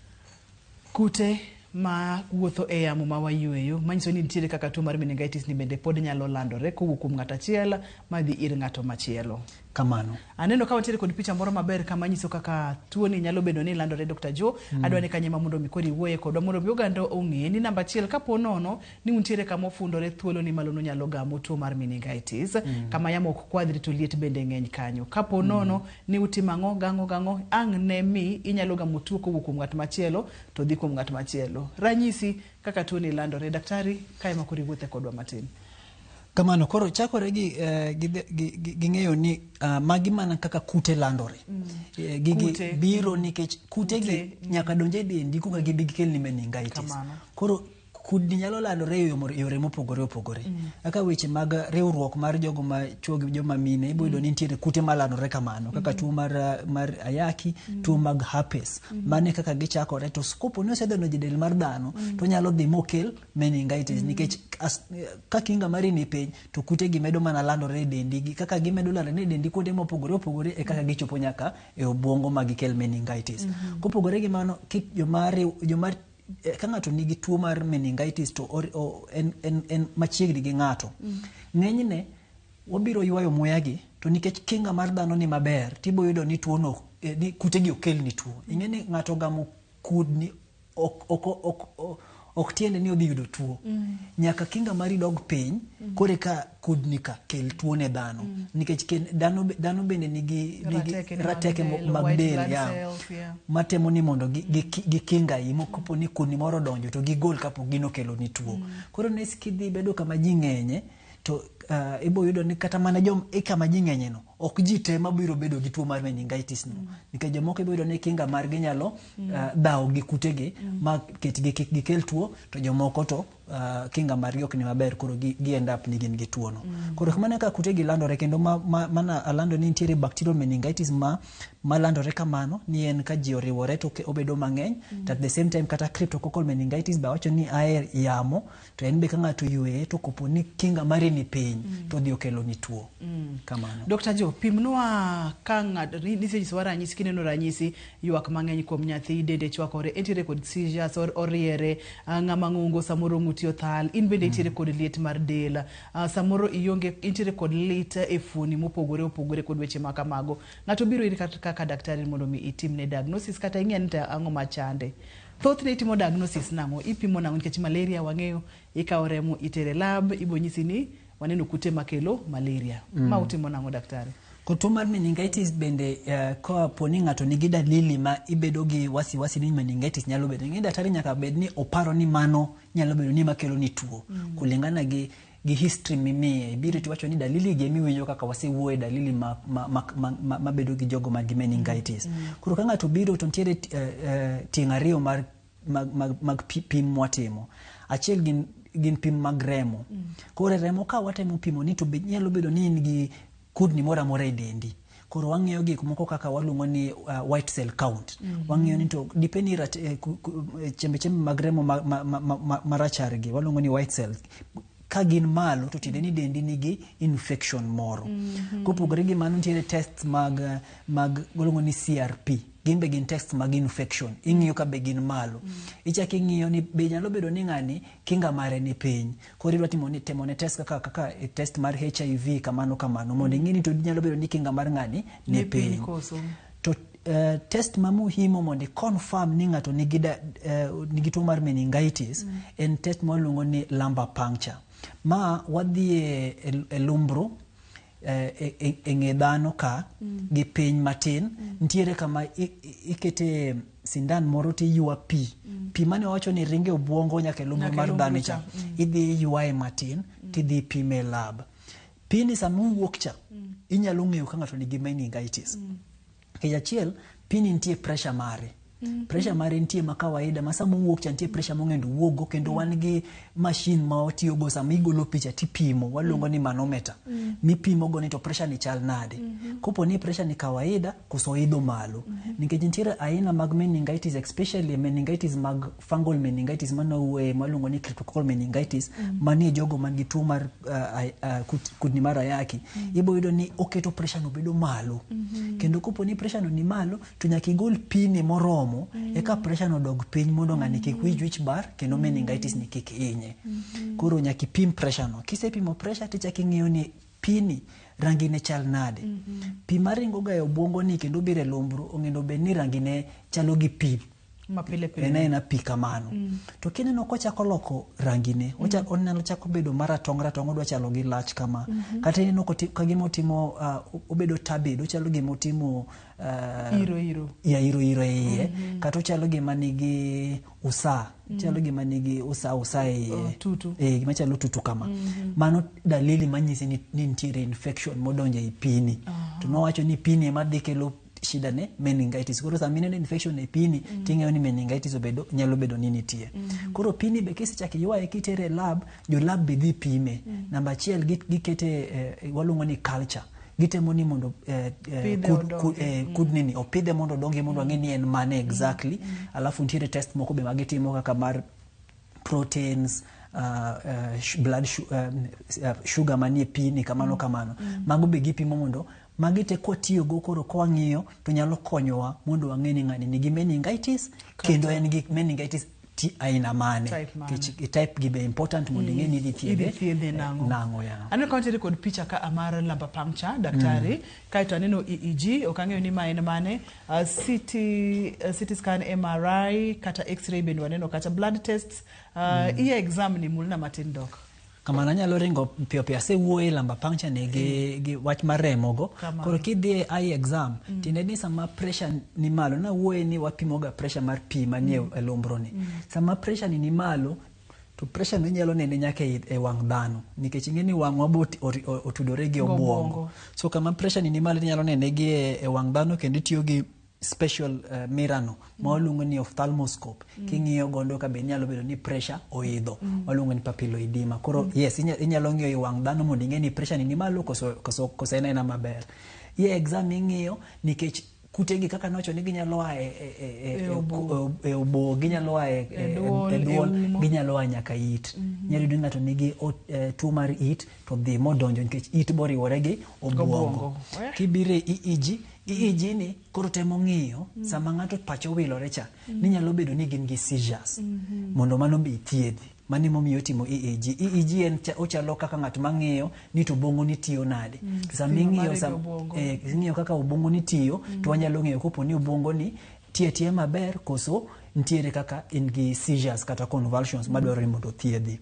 Kute ma wuotho e yamo ma wayweyo, manyiso ni nitiere kaka tuo mar meningitis ni bende pod nyalo landore kowuok kuom ng'ato achiel madhi ir ng'ato machielo.
Kamano.
Aneno ka wantiere kod picha moro maber kama nyiso kaka tuo ni nyalo bedo ni landore, Dr. Joe. Adwa ni kanye ma mondo mi koro iwuoye kodwa mondo mi oganda ong'e ni namba achiel kapo nono ni untiere kama ofundore thuolo ni malo nyalo gamo tuo mar meningitis. Kama yamo ok kwadhri to liet bende ng'eny kanyo. Kapo nono ni utimo ang'o gang'o gang'o ang' ne mi inyalo gamo tuo kowuok kuom ng'at machielo to dhi kuom ng'at machielo. Ranyisi kaka tuo ni landore, daktari, kae ma koro iwuothe kodwa matin.
Kamano koro chakore gi, eh, gi, gi, gi, gi ng'eyo ni magi mana kaka kute landore. Gigi
Kute.
biro nikech kute gi
Kute,
nyaka donj e dendi koka gibi gikelni meningitis.
Kamano.
Koro kudni nyalo landore e yore mopogore opogore. Kaka weche mag riwruok mar jogo ma chuo gi joma mine, ibo yudo ni nitiere kute malandore kamano, kaka tuo mar ayaki, tuo mag herpes. Mano e kaka gichakore, to kopo ni osedonjo e del mar dhano, to nyalo dhi mokel meningitis, nikech ka kinga mari ni piny, to kute gi medo mana landore e dendi, gi kaka gimedo landore e dendi kuonde mopogore opogore, e kaka gichopo nyaka e obwongo ma gikel meningitis. Kopogore gi mano, kik joma joma ka ng'ato nigi tuo mar meningitis to en machiegni gi ng'ato. Ng'enyne wabiro ywayo muya gi, to nikech kinga mar dhano ni maber, tibo yudo ni tuo no, ni kute gi okel ni tuo. Ing'e ni ng'ato ogamo kudni ok tiende ni odhi yudo tuo. Nyaka kinga mari dog piny, kore ka kudni ka kel tuo ne dhano. Nikech dhano bende nigi
Rateke mag
rateke
del,
mag
white
del,
blood
ya.
cells, yeah.
Matemo ni mondo gi kinga yi, kopo ni kudni moro odonjo to gigol kapok gino okelo ni tuo. Koro ne kidhi bedo kama ji ng'enye, to ibo yudo ni kata mana jom e kama ji ng'enye no, ok ji te mabiro bedo gi tuo mar meningitis no. Nikech jomoko ibo yudo ni kinga margi nyalo dhawo gi kutegi, ma ketgi kik gikel tuo, to jomoko to kinga margi ok ni maber, koro gi end up ni gin gi tuo no. Koro kamano kaka kutegi landore, kendo mana alando ni nitiere bacterial meningitis ma landore kamano, ni en ka ji oriwore to obedo mang'eny. To at the same time kata cryptococcal meningitis be awacho ni ae yamo, to en be ka ng'ato yweye to kopo ni kinga mari ni piny, to odhi okelo ni tuo. Kamano.
Dr. Joe, pimnwa ka ng'ato nisenyisowa ranyisi, kineno ranyisi ywak mang'eny kuom nyathi, dende chwakore, entiere kod seizures, oriere, ng'ama ng'ongo samoro ng'uti othal, in bende intiere kod liet mar del, samoro ionge, intiere kod lit e fuoni mopogore opogore kod weche ma kamago. Ng'ato biro iri kaka daktari mondo mi itimne diagnosis kata ing'e ni to ang'o machande. Thothne itimo diagnosis nang'o? Ipimo nang'o? Nikech malaria wang'eyo, ikawo remo itere lab, ibo nyisi ni waneno kute makelo malaria. Ma utimo nang'o daktari?
Kod tuo mar meningitis bende, kapo ni ng'ato nigi dalili ma ibedo gi wasiwasi ni meningitis nyalo bedo, ing'e daktari nyaka bed ni oparo ni mano nyalo bedo ni makelo ni tuo. Kulingana gi history mimiye, ibiro tiwacho ni dalili gi emiwinjo kaka wasewuoye, dalili ma bedo gi jogo man gi meningitis. Koro ka ng'ato biro to nitiere tieng' ariyo mar mag pim mwatimo. Achiel gin pim mag remo. Koro e remo ka watemo pimo ni to be nyalo bedo ni in gi kudni moro amora e dendi. Koro wang'iyo gik moko kaka waluongo ni white cell count. Wang'iyo ni to dipe ni chembe chembe mag remo marachar gi, waluongo ni white cells, ka gin malo to tiende ni dendi nigi infection moro. Kopogore gi mano, nitiere tests mag waluongo ni CRP. Gin be gin tests mag infection. Ing'iyo ka be gin malo. Ichako ing'iyo ni be nyalo bedo ni ng'ani kinga mare ni piny. Koro idwa timo ne test kaka test mar HIV kamano kamano, mondo ing'e ni to nyalo bedo ni kinga mar ng'ani ni
Ni piny
piny.
koso.
To test ma muhimu mondo i confirm ni ng'ato nigi tuo mar meningitis en test ma waluongo ni lumbar puncture. Ma wadhi e lumbru, e ng'e dhano ka gi piny matin, nitiere kama ikete sindan moro tiywa pi. Pi mane wawacho ni ringe obwongo nyaka e lumbru
Nyaka e
mar
lumbru
dhano
cha.
cha. Idhi iywaye matin tidhi ipime e lab. Pi ni sama owuok cha, inyalo ng'eyo ka ng'ato nigi meningitis. Nikech achiel, pi ni nitie pressure mare. Pressure mare nitie ma kawaida, ma sama owuok cha nitie pressure mong'endo wuokgo, kendo wan gi machine ma watiyogo sama igolo picha tipimo, waluongo ni manometer. Mipimo go ni to pressure ni chal nade. Kopo ni pressure ni kawaida, koso oidho malo. Nikech nitiere aina mag meningitis, especially meningitis mag fungal meningitis mano wuoye maluongo ni cryptococcal meningitis, manie jogo man gi tuo mar kudni mar ayaki. Ibo yudo ni oketo pressure no bedo malo. Kendo kopo ni pressure no ni malo, to nyaka igol pi ni moromo, eka pressure no dog piny mondo ng'ani kik winj wich bar, kendo meningitis ni kik hinye. Koro nyaka ipim pressure no. Kisepimo pressure tichako ing'iyo ni pi ni rangi ne chal nade. Pi maringo ga e obwongo ni kendo biro e lumbru, onego bed ni rangi ne chalo gi pi.
Mapile pile.
En aena pi kamano. To kineno kochako loko rangine, onyalo chako bedo maratong' ratong', odwa chalo gi lach kama. Kata ineno kagima otimo obedo turbid, ochalo gima otimo
iro iro.
Ya iro iro e iye. Kata ochalo gima nigi usa, ochalo gima nigi usa usa e iye.
Oh, tutu.
Gima chalo tutu kama. Mano dalili manyisi ni nitiere infection modonjo ei pini. To nowacho ni pini ema dhi kelo shida ne meningitis. Koro sama ineno infection e pini, ting'eyo ni meningitis obedo, nyalo bedo ni nitie. Koro pini be kisechako iywaye kitere e lab, jo lab be dhi pime. Namba achiel gikete waluongo ni culture. Gitemo ni mondo kudni ni opidhe mondo odongi mondo wang'e ni en mane exactly. Alafu nitiere test moko be magitimo kaka mar proteins, blood sugar manie pini kamano kamano. Mago be gipimo mondo magi te kwatiyogo koro kwang'iyo to nyalo konyowa mondo wang'e ni ng'ani nigi meningitis kendo en gi meningitis ti aina mane. Nikech type gi be important mondo ing'e ni idhi thiedhe nang'o. Ya.
Aneno ka wantiere kod picha ka mar lumbar puncture, daktari. Kaeto aneno EEG, ok ang'eyo ni ma en mane, CT scan, MRI kata X-ray bende waneno kacha, blood tests, iye exam ni mulna matin dok.
Kamano anyalo ringo piyo piyo, asewuoye lumbar puncture ni gi wach mar remogo. Koro kidhi e eye exam, tiende ni sama pressure ni malo, nawuoye ni wapimoga pressure mar pi manie e lumbro ni. Sama pressure ni malo, to pressure no inyalo nene nyaka e wang' dhano, nikech ing'e ni wang'wa bo otudore gi obwongo. So kama pressure ni malo inyalo nene gi e wang' dhano kendo itiyo gi special mirror no ma waluongo ni ophthalmoscope. King'iyo gondo ka be nyalo bedo ni pressure oidho, waluongo ni papilloedema. Koro yes, inyalo ng'iyo e wang' dhano mondo ing'e ni pressure ni malo koso en aena maber. Iye exam ing'iyo nikech kutegi kaka nowacho ni ginyalo a e obo, ginyalo a e duol, ginyalo a nyaka it. Inyalo yudo ni ng'ato nigi tuo mar it to dhi modonjo nikech it boriwore gi obwongo. Kibiro e EEG, EEG ni koro temo ng'iyo sama ng'ato pache owilore cha, ni nyalo bedo ni gin gi seizures, mondo mano be ithiedhi. Mano emomiyo itimo EEG. EEG en ochalo kaka ng'at mang'iyo ni to obwongo ni tiyo nade. To sama ing'iyo kaka obwongo ni tiyo, to wanyalo ng'eyo kopo ni obwongo ni tiyo atiya maber koso nitiere kaka in gi seizures kata convulsions madwarore mondo othiedhi.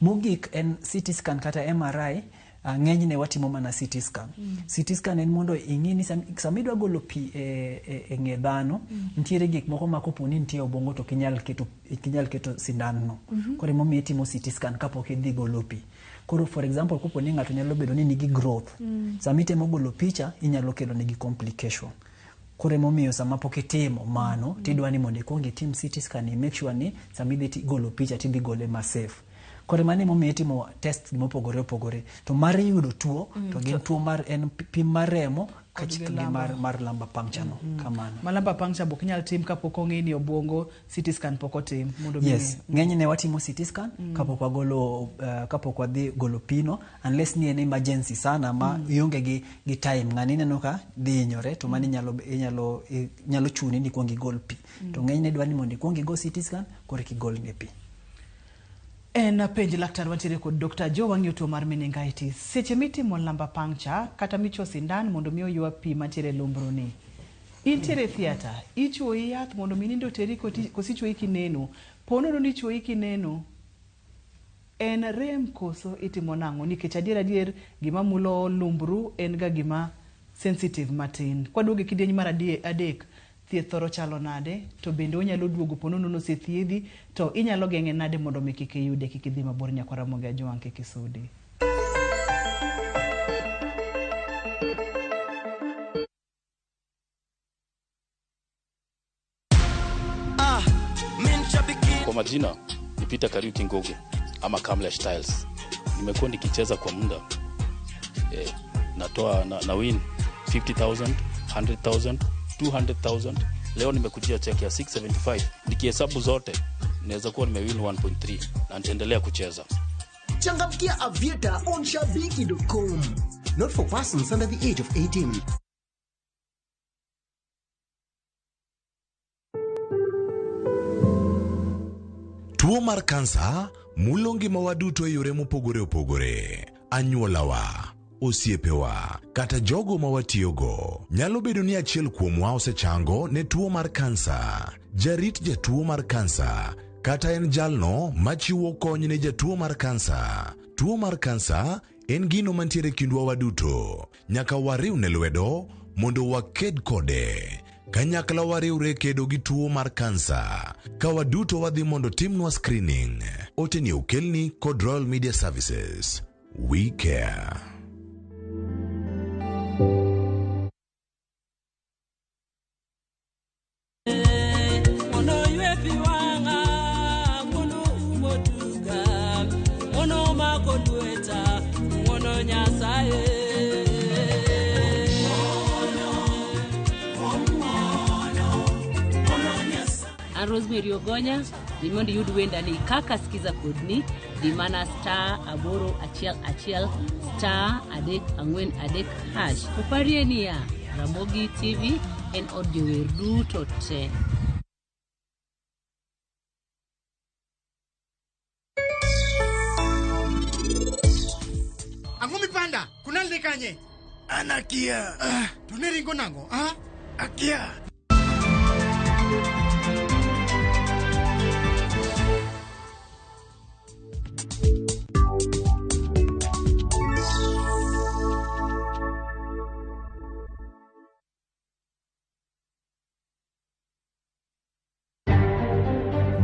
Mogik en CT scan kata MRI. Ng'enyne watimo mana CT scan. CT scan en mondo ing'i ni sama idwa golo pi e ng'e dhano, nitiere gik moko ma kopo ni nitie obwongo to ok inyal keto sindan no. Koro emomiyo itimo CT scan kapok idhi golo pi. Koro for example, kopo ni ng'ato nyalo bedo ni nigi growth, sama itemo golo picha inyalo kelo negi complication. Koro emomiyo sama pok itimo mano, tidwa ni mondo ikuong itim CT scan i make sure ni sama idhi golo picha tidhi gole ma safe. Koro mano emomiyo itimo test mopogore opogore. To mar yudo tuo, to gin tuo mar en pim mar remo kach gi mar lumbar puncture no. Kamano.
Ma lumbar puncture be ok nyal tim kapok ong'e ni obwongo, CT scan pok otim mondo mi
Yes, ng'enyne watimo CT scan kapok wagolo kapok wadhi golo pino, unless ni en emergency sana ma ionge gi time, ng'ani ineno ka dhi hinyore, to mano inyalo chuni ni ikuong igol pi. To ng'enyne dwa ni mondo ikuong igo CT scan koreka igolne pi.
En penj laktar wantiere kod Dr. Joe wang'iyo tuo mar meningitis. Seche mitimo lumbar puncture kata michuo sindan mondo mi oywa pi mantiere e lumbro ni. Intiere e theatre, ichuoyi yath mondo mi nindo oteri koso ichuoyi kineno. Po nono ni ichuoyi kineno, en rem koso itimo nang'o? Nikech adier adier gima mulo lumbru en ga gima sensitive matin. Kwaduogo e kidieny mar adek, thieth thoro chalo nade, to bende onyalo duogo po nono nosethiedhi, to inyalo geng'e nade mondo mi kik iyude, kik idhi mabor nyakwar Ramogi Ajwang' kik isudi.
Kwa majina ni Peter Kariuki Ngugi ama Kamlesh Tiles. Nimekuwa nikicheza kwa muda natoa na win 50,000, 100,000, 200,000. Leo nimekujia check ya 675. Nikihesabu zote naweza kuwa nimewin 1.3 na nitaendelea kucheza.
Changamkia Aviator on shabiki.com. Not for persons under the age of 18.
Tuo mar kansa mulo ngimawa duto e yore mopogore opogore. Anyuolawa,
osiepewa, kata jogo ma watiyogo. Nyalo bedo ni achiel kuomwa osechango ne tuo mar kansa. Jarit jatuo mar kansa kata en jalno machiwo kony ne jatuo mar kansa. Tuo mar kansa en gino mantiere kindwa waduto. Nyaka wariwne lwedo mondo waked kode. Kanyakla wariwre kedo gi tuo mar kansa. Ka waduto wadhi mondo timnwa screening. Ote ni okelni kod Royal Media Services. We care.
Mondo ywe pi wang'a, ng'wono umo duga, ng'wono mako lweta, ng'wono Nyasaye.
An Rosemary Ogonya, dhi mondo iyud wendani kaka Skiza Kodni, dhi mana *811*343#. To parie niya, Ramogi TV en od jower duto te.
Ang'o mipanda? Kunal dhi kanye? An akia. Ah, to ne ringo nang'o? Ah, akia.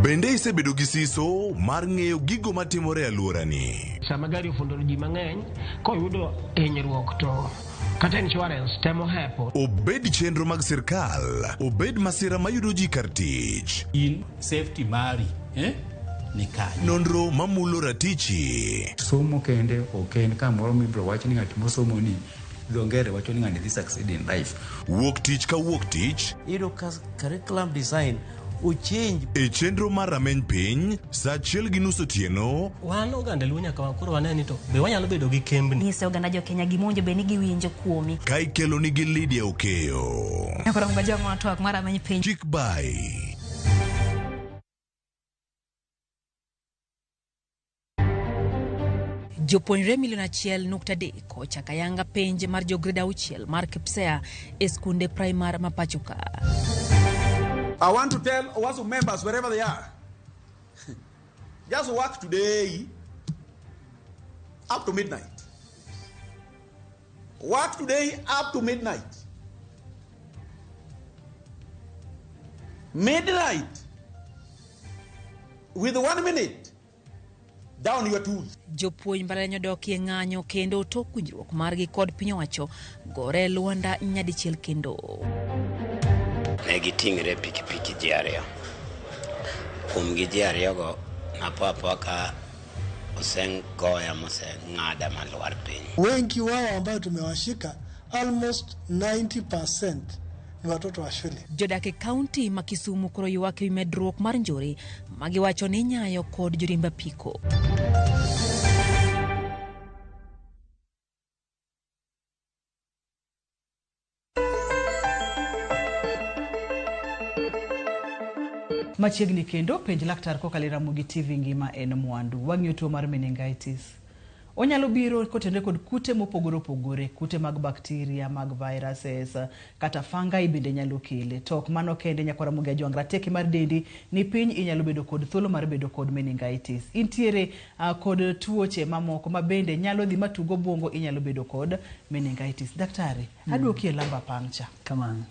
Bende isebedo gi siso mar ng'eyo gigo matimore e alworani?
Sama gari ofundo ji mang'eny, koyudo hinyruok to kata insurance temo hepo.
Obed chenro mag sirkal, obed masira mayudo ji kar tich.
In safety mari ni kanye?
Nonro mamulo ratichi.
Somo kende ok en kamoro mibiro wach ni ng'at mosomo ni dho ngere wacho ni ng'ani dhi succeed in life.
Wuok tich ka wuok tich.
Iyudo ka curriculum design ochange.
E chenro mar rameny piny, saa 1:30 otieno.
Wan oganda Luo nyaka koro wane ni to be wanyalo bedo gi kembni.
Nyise oganda jo Kenya gima owinjo bed ni giwinjo kuomi.
Ka ikelo nigi Lydia Okeyo.
Nyakoro mgajwa twak mar rameny piny.
Chik bai.
Jopuonjre milion 1.3 ochako ayanga penj mar jo grade 6 mar KPSEA e skunde primar ma pacho ka.
I want to tell OWASU members wherever they are, just work today up to midnight. Work today up to midnight. Midnight with 1 minute down your tools.
Jopuonj mbalariany odokie ng'anyo kendo tok winjruok margi kod piny owacho gore lwanda nyadichiel kendo.
Ne giting're pikipiki ji ariyo. Kuom gi ji ariyogo, napo apoa ka osengoya moseng'ada malwar piny.
Wengi wao ambayo tumewashika almost 90% ni watoto wa shule.
Jodak e kaunti ma Kisumu koro ywak ewi medruok mar njore magiwacho ni inyayo kod joriemb apiko.
Machiegni kendo penj laktar kokalo e Ramogi TV ngima en mwandu. Wang'iyo tuo mar meningitis. Onyalo biro kotenore kod kute mopogore opogore, kute mag bakteria, mag viruses, kata fungi bende nyalo kele. To ok mano kende nyakwa Ramogi Ajwang', rateke mar dendi ni piny inyalo bedo kod thuolo mar bedo kod meningitis. Intiere kod tuoche mamoko ma bende nyalo dhi matugo obwongo, inyalo bedo kod meningitis. Daktari, aduoki e lumbar puncture.
Kamano.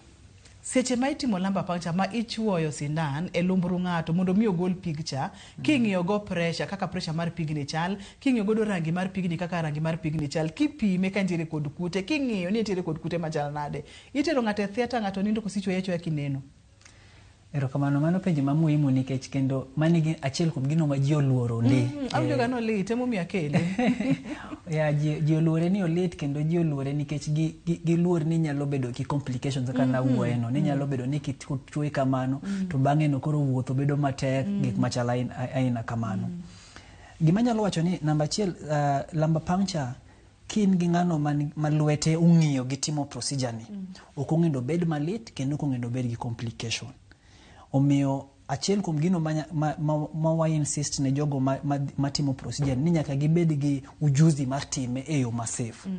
Seche ma itimo lumbar puncture ma ichuoyo sindan e lumbru ng'ato mondo mi ogol pigcha, king'iyo go pressure kaka pressure mar pigni chal, king'iyo godo rangi mar pigni kaka rangi mar pigni chal, kipime ka nitiere kod kute, king'iyo ni nitiere kod kute machal nade. Itero ng'ato e theatre, ng'ato nindo koso ichuoye achuoya kineno.
Erokamano, mano penjo ma muhimu nikech kendo mano achiel kuom gino ma ji oluoro ndi.
Awinjo ga ni olit emomiyo akele.
Ya ji oluore ni olit kendo ji oluore nikech giluor ni nyalo bedo gi complications kaka nawuoye no, ni nyalo bedo ni kichuoyi kamano to bang'e no koro wuotho bedo matek, gik machal aina kamano. Gima anyalo wacho ni namba achiel, lumbar puncture kin gi ng'ano ma lwete ong'iyo gi timo procedure ni, ok ong'eyo obed malit kendo ok ong'eyo obed gi complication. Omiyo achiel kuom gino ma wa insist ne jogo matimo procedure ni nyaka gibed gi ujuzi mar time e yo ma safe.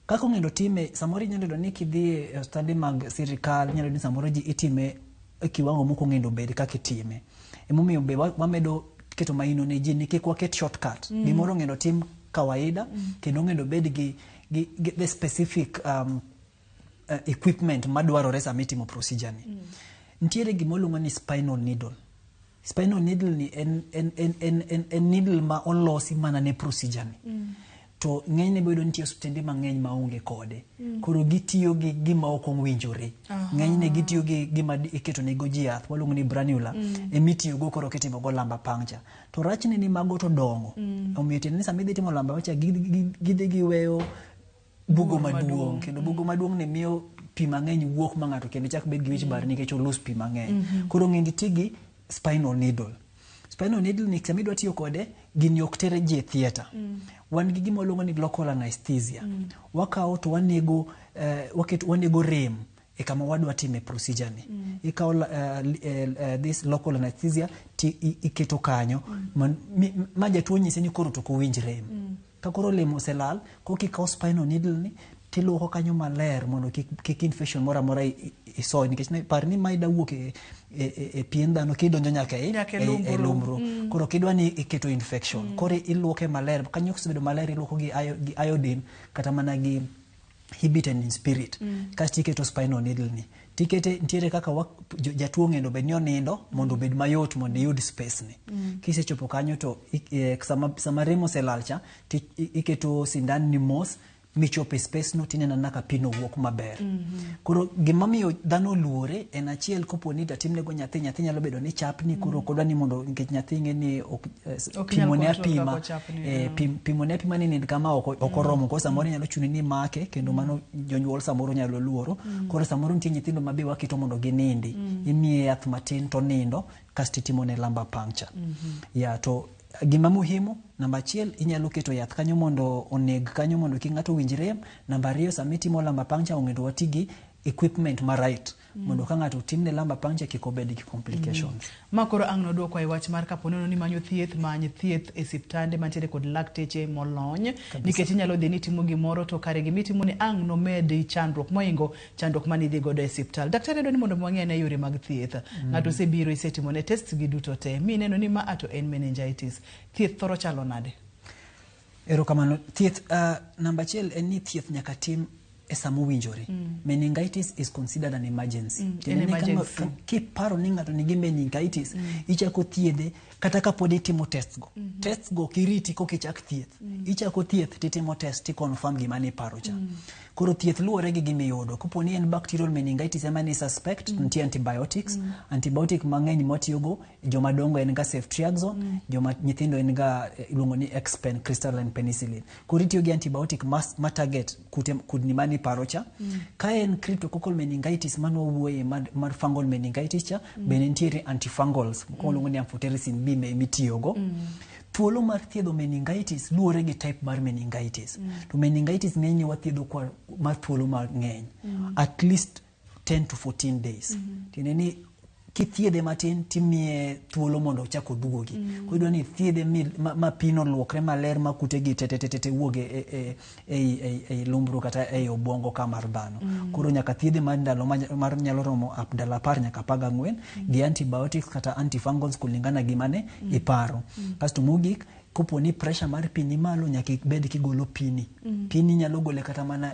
Kaka ong'endo time, samoro inyalo yudo ni kidhi e osiptande mag sirikal, inyalo yudo ni samoro ji itime e kiwango mok ong'endo bed kaka itime. Emomiyo be wamedo keto maino ne ji ni kik waket shortcut. Gimoro ong'endo tim kawaida, kendo ong'endo bed gi the specific equipment madwarore sama itimo procedure ni. Nitiere gima iluongo ni spinal needle. Spinal needle ni en needle ma olosi mana ne procedure ni. To ng'enyne boyudo nitie osiptende mang'eny maonge kode. Koro gitiyo gi gima ok owinjore. Ng'enyne gitiyo gi gima iketo nego ji yath, waluongo ni branula, emitiyogo koro kitimo go lumbar puncture. To rachne ni mago to dongo. Omiyo tiende ni sama idhi timo lumbar puncture, gidhi giweyo bugo maduong', kendo bugo maduong' ni miyo pi mang'eny wuok ma ng'ato kendo chak bed gi wich bar nikech olus pi mang'eny. Koro ng'endi ti gi spinal needle. Spinal needle ni sama idwa tiyo kode, gini ok tere ji e theatre. Wan gi gima waluongo ni local anesthesia. Wakawo to wanego, wanego rem e kama wadwa time procedure ni. Ikawo this local anesthesia ti iketo kanyo, ma jatuo nyise ni koro to ok owinj rem. Ka koro lem oselal, koka ikawo spinal needle ni tiluoko kanyo maler mondo kik infection moro amora isoy, nikech par ni mae da wuok e pien dhano kidonjo nyaka e lumbru. Koro kidwa ni iketo infection, koro iluoke maler. Kanyo kosebedo maler, iluoko gi iodine kata mana gi Hibitane spirit. Kasto iketo spinal needle ni. Tikete nitiere kaka jatuo ong'endo bed ni onindo mondo obed mayot mondo iyud space ni. Kisechopo kanyo to sama rem oselal cha, iketo sindan ni mos michopo e space no, tineno mana ka pino wuok maber. Koro gima miyo dhano oluore en achiel, kopo ni datimnego nyathi, nyathi nyalo bedo ni chapni, koro ok odwa ni mondo, nikech nyathi ing'e ni ok
Ok nyal
pimone
control
apima
kaka ochapni,
pimone apima ni nind kama ok oromo. Koro samoro nyalo chuni ni make, kendo mano jonyuol samoro nyalo luoro. Koro samoro nitie nyithindo ma be waketo mondo ginindi, imiye yath matin to nindo, kasto itimone lumbar puncture. Ya to gima muhimu namba achiel, inyalo keto yath kanyo mondo oneg kanyo mondo kik ng'ato winj rem. Namba ariyo, sama itimo lumbar puncture, onego wati gi equipment ma right mondo ka ng'ato otimne lumbar puncture kik obed gi complications.
Ma koro ang' nodwoko e wach mar kapo nono ni manyo thieth, many thieth e siptande mantiere kod lakteche molony, nikech inyalo dhi ni timo gimoro to kare gimitimo ni ang' nomedi chandruok moingo chandruok manidhi godo e siptal. Daktari, adwa ni mondo wang'e ane yore mag thieth. Ng'ato osebiro, isetimone test gi duto te, mineno ni ma ato en meningitis, thieth thoro chalo nade?
Erokamano. Thieth, namba achiel en ni thieth nyaka tim e sama owinjore. Meningitis is considered an emergency. Tiende
En
ni ka
emergency.
kiparo ni ng'ato nigi meningitis, ichako thiedhe kata kapod itimo test go. Test go kiriti koka ichak thieth. Ichako thieth titimo test ti confirm gima niparo cha. Koro thieth luwore gi gima iyudo. Kopo ni en bacterial meningitis ema ni suspect, nitie antibiotics. Antibiotic mang'eny mwatiyogo, joma dongo en ga ceftriaxone, joma nyithindo en ga iluongo ni Xpen crystalline penicillin. Koro itiyo gi antibiotic ma target kute kudni mani paro cha. Ka en cryptococcal meningitis mano wawuoye mar fungal meningitis cha, bende nitiere antifungals moko waluongo ni amphotericin B mitiyogo. Thuolo mar thiedho meningitis luwore gi type mar meningitis. To meningitis ng'enyne wathiedho kwa mar thuolo mang'eny. At least 10 to 14 days. Tiende ni kithiedhe matin timiye thuolo mondo ochak oduogi. Koro idwa ni ithiedhe ma pino luokre maler ma kute gi te wuog e lumbru kata ei obwongo ka mar dhano. Koro nyaka thiedhe mar ndalo mar nyalo romo ndalo 10 nyaka 14 gi antibiotics kata antifungals kulingana gi mane iparo. Kasto mogik, kopo ni pressure mar pi ni malo, nyaka ibed kigolo pini. Pini nyalo gole kata mana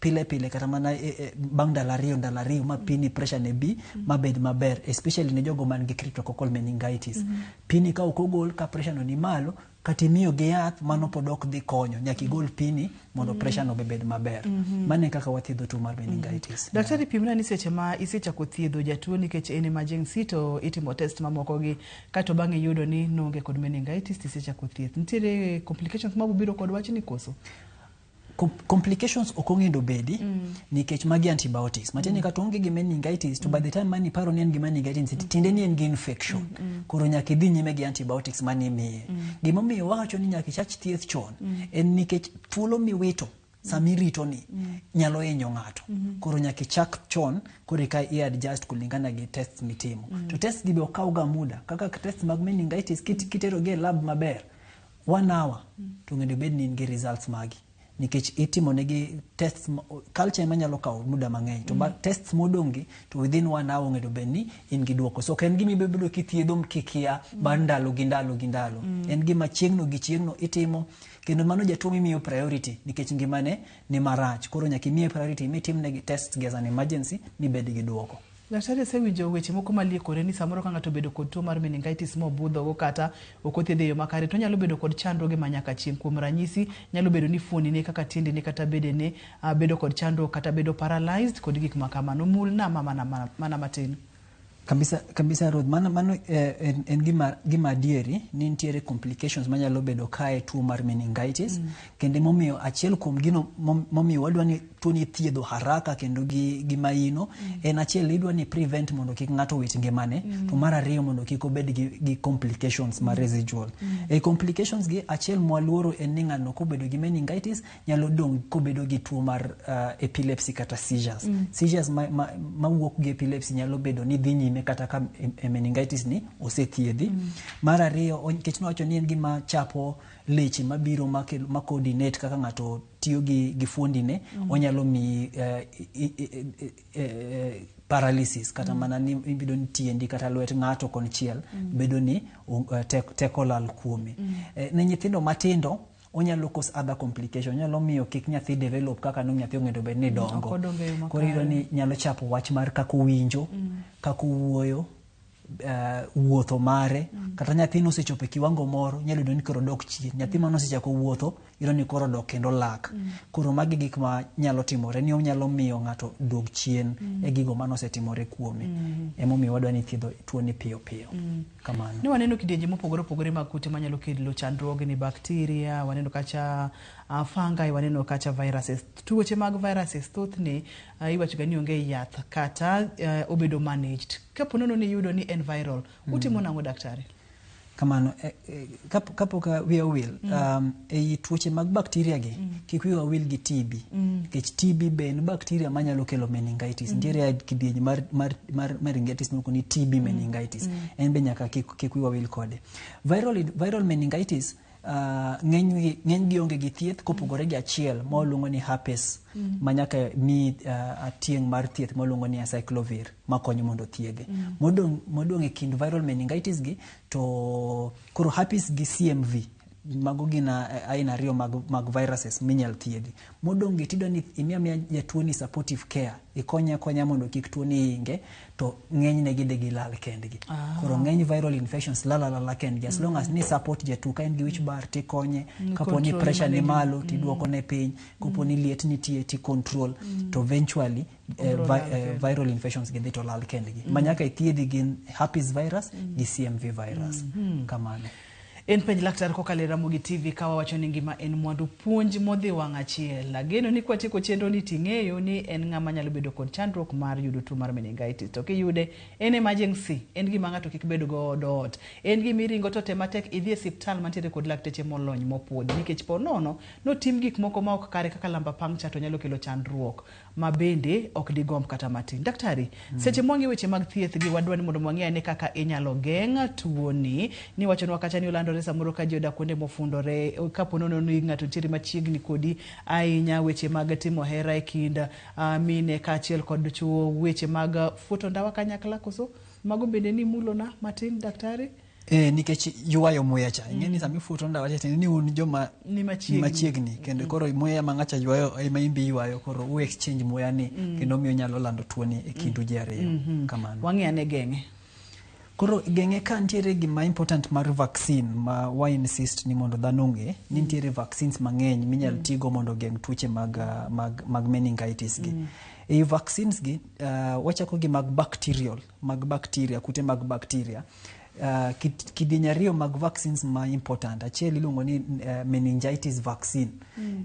pile pile, kata mana bang' ndalo 2 ndalo 2 ma pini pressure ne bi mabed maber, especially ne jogo man gi cryptococcal meningitis. Pini ka ok ogol ka pressure no ni malo, kata imiyo gi yath, mano pod ok dhi konyo. Nyaka igol pini mondo pressure no bed maber. Mano e kaka wathiedho tuo mar meningitis.
Daktari, pimna ni seche ma isechako thiedho jatuo nikech en emergency to itimo test mamoko gi kato bang'e iyudo ni noonge kod meningitis, tisechako thieth, nitiere complications mabiro kod wachni koso?
Complications ok ong'endo bedi nikech magi antibiotics matiende ni kata oonge gi meningitis, to by the time mani paro ni en gi meningitis, tiende ni en gi infection. Koro nyaka idhi nyime gi antibiotics mane imiye. Gimomiyo wawacho ni nyaka ichak thieth chon en nikech thuolo miwito sama irito ni nyalo hinyo ng'ato. Koro nyaka ichak chon, koro eka i adjust kulingana gi test mitimo. To test gi be ok kaw ga muda kaka test mag meningitis. Kitero gi e lab maber, one hour to onego bed ni in gi results magi. Nikech itimo negi tests, culture ema nyalo kawo muda mang'eny to tests modong' gi to within one hour onego bed ni in gi duoko. So ok en gima ibiro bedo kithiedho kikia bang' ndalo gi ndalo gi ndalo. En gima chieng'no gi chieng'no itimo, kendo mano jatuo mimiyo priority nikech ngimane ni marach. Koro nyaka imiye priority mitimne gi tests gi as an emergency mibed gi duoko.
Daktari, asewinjo weche moko maliekore ni samoro ka ng'ato obedo kod tuo mar meningitis mobudhogo kata ok othiedhe e yo makare, to onyalo bedo kod chandruoge ma nyaka chieng'. Kuom ranyisi, nyalo bedo ni fuondine kaka tiendene kata bedene bedo kod chandruok kata bedo paralyzed kod gik ma kamano. Mulna ma mana matin.
Kabisa kabisa, Ruth, mano en gima adieri ni nitiere complications manyalo bedo kae tuo mar meningitis. Kendo momiyo achiel kuom gino momiyo wadwa ni tuo ni thiedho haraka kendo gi maino en achiel, idwa ni prevent mondo kik ng'ato wit ngimane, to mar ariyo mondo kik obed gi complications ma residual. E complications gi, achiel mwaluoro en ni ng'ano kobedo gi meningitis nyalo dong' kobedo gi tuo mar epilepsy kata seizures. Seizures mawuok gi epilepsy nyalo bedo ni dhi nyime kata ka meningitis ni osethiedhi. Mar ariyo, nikech nowacho ni en gima chapo leche mabiro ma coordinate kaka ng'ato tiyo gi fuondine, onyalo miyi paralysis kata mana ni ibedo ni tiendi kata lwet ng'ato konchiel bedo ni teko lal kuome. Ne nyithindo matindo onyalo cause other complication, onyalo miyo kik nyathi develop kaka no nyathi onego bed ni dongo.
Ok odongo e yo
Koro iyudo
makare.
ni nyalo chapo wach mar kaka owinjo, kaka owuoyo, wuotho mare. Kata nyathi nosechopo e kiwango moro, nyalo yudo ni koro dok chien. Nyathi mane osechako wuotho, iyudo ni koro dok kendo lak. Koro magi gik ma nyalo timore ni onyalo miyo ng'ato dog chien e gigo mane osetimore kuome. Emomiyo wadwa ni thiedho tuo ni piyo piyo. Kamano.
Ne waneno kidienje mopogore opogore mag kute manyalo kelo chandruoge ni bacteria, waneno kacha fungi, waneno kacha viruses. Tuoche mag viruses thothne iwacho ga ni onge yath kata obedo managed. Kapo nono ni iyudo ni en viral, utimo nang'o, daktari?
Kamano, kapok wiya owil, ei tuoche mag bacteria gi, kik wiwa wil gi TB. Nikech TB be en bacteria manyalo kelo meningitis. Nitiere kidieny mar meningitis miluongo ni TB meningitis. En be nyaka kik wiwa wil kode. Viral meningitis ng'eny gi onge gi thieth kopogore gi achiel ma waluongo ni herpes, ma nyaka mi tieng' mar thieth ma waluongo ni acyclovir makonyo mondo thiedhe. Modong' e kind viral meningitis gi to koro herpes gi CMV, mago gin aina ariyo mag viruses minyal thiedhi. Modong' gi tiyudo ni imiyo amiya jatuo ni supportive care, ikonye akonya mondo kik tuo ni hinge, to ng'enyne gidhi gilal kendgi. Koro ng'eny viral infections lal alala kendgi as long as ni support jatuo. Ka en gi wich bar tikonye, kapo ni
control
pressure ni
manegi.
malo tiduoko ne piny, kapo ni liet nitie ti control, to eventually
Obro lal kendgi.
viral infections gi dhi to lal kendgi. Ma nyaka ithiedhi gin herpes virus gi CMV virus. Kamano.
En penj laktar kokalo e Ramogi TV ka wawacho ni ngima en mwandu, puonj modhi wang' achiel. Ageno ni kwatieko chenro ni ting'eyo ni en ng'ama nyalo bedo kod chandruok mar yudo tuo mar meningitis. To kiyude, en emergency, en gima ng'ato kik bed godo ot. En gima iringo to tem matek idhi e siptal mantiere kod lakteche molony mopuodhi, nikech po nono notim gik moko ma ok kare kaka lumbar puncture to nyalo kelo chandruok ma bende ok digomb kata matin. Daktari, seche mwang'iyo weche mag thieth gi, wadwa ni mondo wang'e ane kaka inyalo geng' tuoni. Ni wachonwa kacha ni olandore samoro ka ji odak kuonde mofundore, kapo nono ni ng'ato nitiere machiegni kodi ahinya, weche mag timo hera e kind mine kaachiel kod chuo, weche mag fuoto ndawa kanyakla, koso mago bende ni mulona matin, daktari?
Nikech ywayo muya cha, ing'e ni sama ifuto ndawa cha tiende ni un joma
ni machiegni,
machiegni kendo koro muya ma ng'acha ywayo ema in be iywayo, koro u exchange muya ni, kendo miyo nyalo lando tuoni e kindu ji ariyo. Kamano.
Wang'i ane geng'e.
Koro geng'e ka nitiere gima important mar vaccine ma wa insist ni mondo dhano ong'e ni nitiere vaccines mang'eny minyal tigo mondo ogeng' tuoche mag meningitis gi. Ei vaccines gi, wachako gi mag bacterial, mag bacteria, kute mag bacteria. Kidieny ariyo mag vaccines ma important, achiel iluongo ni meningitis vaccine.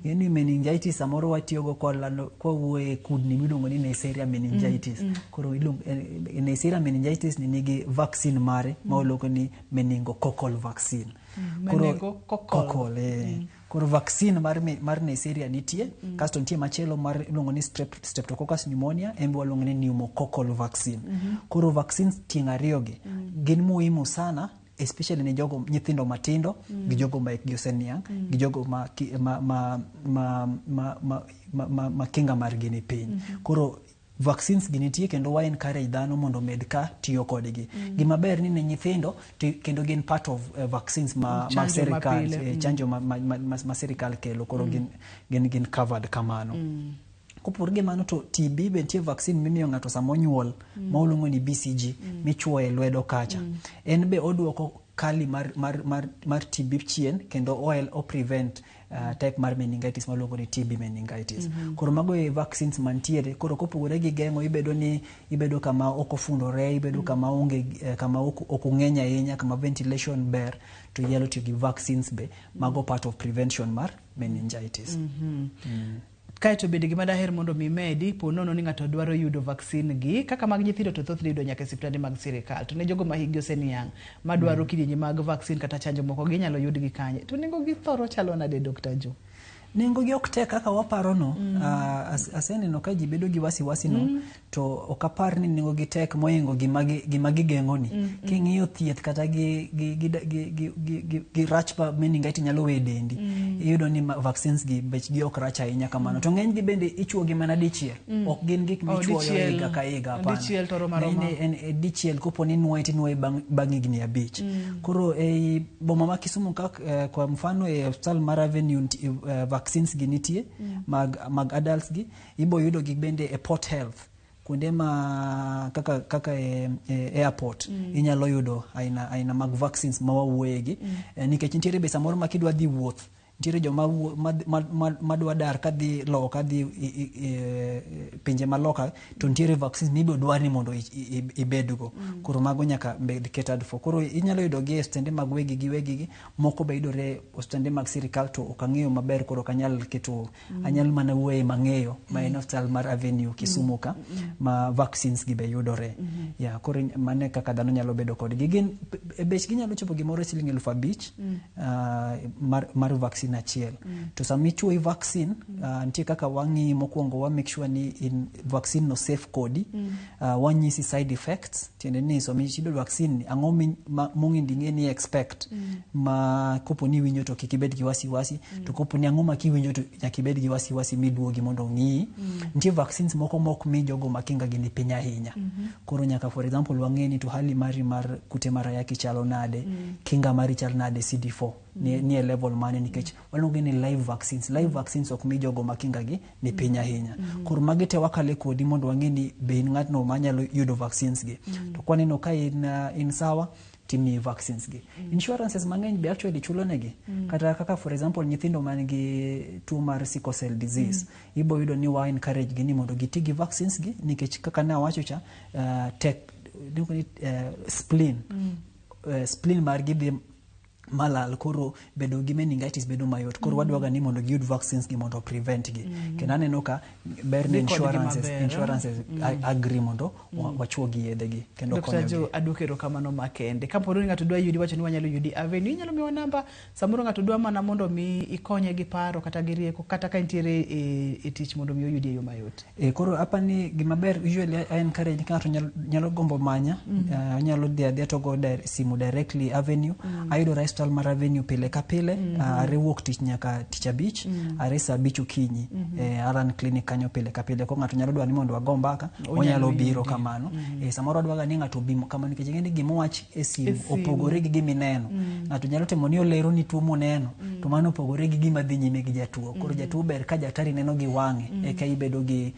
Ni meningitis samoro watiyogo kwa wuoye kudni miluongo ni Neisseria meningitis. Koro Neisseria meningitis ni nigi vaccine mare ma waluongo ni meningococcal vaccine. Koro
Meningococcal.
Coccal, eh. Koro vaccine mar Neisseria nitie, kasto nitie machielo mar iluongo ni Streptococcus pneumonia, en be waluongo ni pneumococcal vaccine. Koro vaccines tieng' ariyo gi gin muhimu sana. especially ne jogo nyithindo matindo gi jogo ma hikgi oseniang' gi jogo ma, ki- ma, ma, ma, ma, ma, ma, ma, ma kinga margi ni piny. Koro vaccines gi nitie kendo wa encourage dhano mondo omed ka tiyo kodgi. Gima ber ni ne nyithindo to kendo gin part of vaccines ma
Chanjo
sirikal
mapile.
Chanjo ma sirikal kelo koro gin covered kamano. Kopogore gi mano to TB be nitie vaccine mimiyo ng'ato sama onyuol ma oluongo ni BCG michuoyo e lwedo kacha. En be oduoko kali mar TB chien kendo o prevent type mar meningitis maluongo ni TB meningitis. Koro mago e vaccines mantiere. Koro kopogore gi geng'o ibedo ni ibedo kama ok ofundore, ibedo kama onge kama ok ong'eny ahinya, kama ventilation ber, to inyalo tiyo gi vaccines be. Mago part of prevention mar meningitis.
Kaeto bende gima daher mondo mi medi po nono ni ng'ato dwaro yudo vaccine gi kaka mag nyithindo to thothne yudo nyaka e osiptande mag sirikal, to ne jogo ma hikgi oseniang' madwaro kidienje mag vaccine kata chanjo moko ginyalo yudgi kanye to nengo gi thoro chalo nade Dr. Joe?
Nengo gi ok tek kaka waparo no. Aseneno ka ji bedo gi wasiwasi no, to ok apar ni nengo gi tek mohingo gima gigeng'o ni. King'iyo thieth kata gi rach ma meningitis nyalo weyo e dendi, iyudo ni vaccines gi bechgi ok rach ahinya kamano. To ng'eny gi bende ichuo gi mana dichiel. Ok gin gik
Oh,
michuoyo
dichiel.
higa ka higa, hapana.
Dichiel to romo aroma.
Ng'enyne en dichiel kopo ni inuoye to inuoye bang' higni 5. Koro ei boma ma Kisumu ka, kwa mfano e osiptal mar Avenue vaccines gi nitie mag adults gi ibo yudo gi bende e Port Health kuonde ma kaka e airport inyalo yudo aina mag vaccines ma wawuoye gi. Nikech nitiere be samoro ma kidwa dhi wuoth nitiere joma madwa dar kadhi loka dhi pinje maloka to nitiere vaccines mibiro dwar ni mondo ibedgo. Koro mago nyaka bed catered for. Koro inyalo yudo gi e osiptende mag wegi gi wegi gi, moko be yudore e osiptende mag sirikal to ok ang'eyo maber koro ok anyal keto anyal mana wuoye mang'eyo ma en osiptal mar Avenue Kisumu ka ma vaccines gi be yudore. Yeah, koro mano e kaka dhano nyalo bedo kodgi. Gin bechgi nyalo chopo gimoro siling 5,000 mar vaccine achiel. To sama ichuoyi vaccine, nitie kaka wang'iyi mokwongo wa make sure ni in vaccine no safe kodi. Wanyisi side effects, tiende ni sama iyudo vaccine ni ang'o mong'indi ing'e ni expect ma kopo ni iwinjo to kik ibed gi wasiwasi, to kopo ni ang'o ma kiwinjo to nyaka ibed gi wasiwasi miduogi mondo ong'iyi. Nitie vaccines moko mok mi jogo ma kinga gi ni piny ahinya. Koro nyaka for example wang'e ni to hali mari mar kute mar ayaki chalo nade, kinga mari chal nade CD4 ni e level mane, nikech waluongo ni live vaccines. Live vaccines ok mi jogo ma kinga gi ni piny ahinya. Koro magi te wakale kodi mondo wang'e ni be in ng'atno manyalo yudo vaccines gi. To kwaneno ka in sawa timiyi vaccines gi. Insurances mang'eny be actually chulo negi. Kata kaka for example nyithindo man gi tuo mar sickle cell disease, ibo yudo ni wa encourage gi ni mondo giti gi vaccines gi nikech kaka ne awacho cha, tek iluongo ni spleen. Spleen margi dhi malal, koro bedo gi meningitis bedo mayot. Koro wadwaga ni mondo giyud vaccines gi mondo prevent gi. Kendo aneno ka ber ni
Dhi kodgi maber, eh?
insurances agree mondo wachuo gi yedhe gi kendo
Dr.
konyogi.
Joe, aduoko erokamano makende. Kapo ni ng'ato dwa yudi, wacho ni wanyalo yudi Avenue, inyalo miwa namba. Samoro ng'ato dwa mana mondo mi ikonye gi paro kata gi rieko kata ka entiere e tich mondo mi oyudi e yo mayot.
Koro apa ni gima ber usually I encourage ng'ato nyalo gombo manya, onyalo dhi adhiya to go simu directly Avenue. Ayudora e osiptal mar Avenue pile ka pile, are wuok tich nyaka tich abich, are saa 5 okinyi, Aran clinic kanyo pile ka pile. Koro ng'ato nyalo dwaro ni mondo wago mbaka,
Onyalo
onyalo biro
yudi.
kamano. Samoro wadwaga ni ng'ato obi kamano nikech ing'e ni gima owach e simu
E simu.
opogore gi gima ineno. Ng'ato nyalo temo ni olero ni tuo moneno, to mano opogore gi gima dhi nyime gi jatuo. Koro jatuo ber ka daktari neno gi wang'e, eka ibedo gi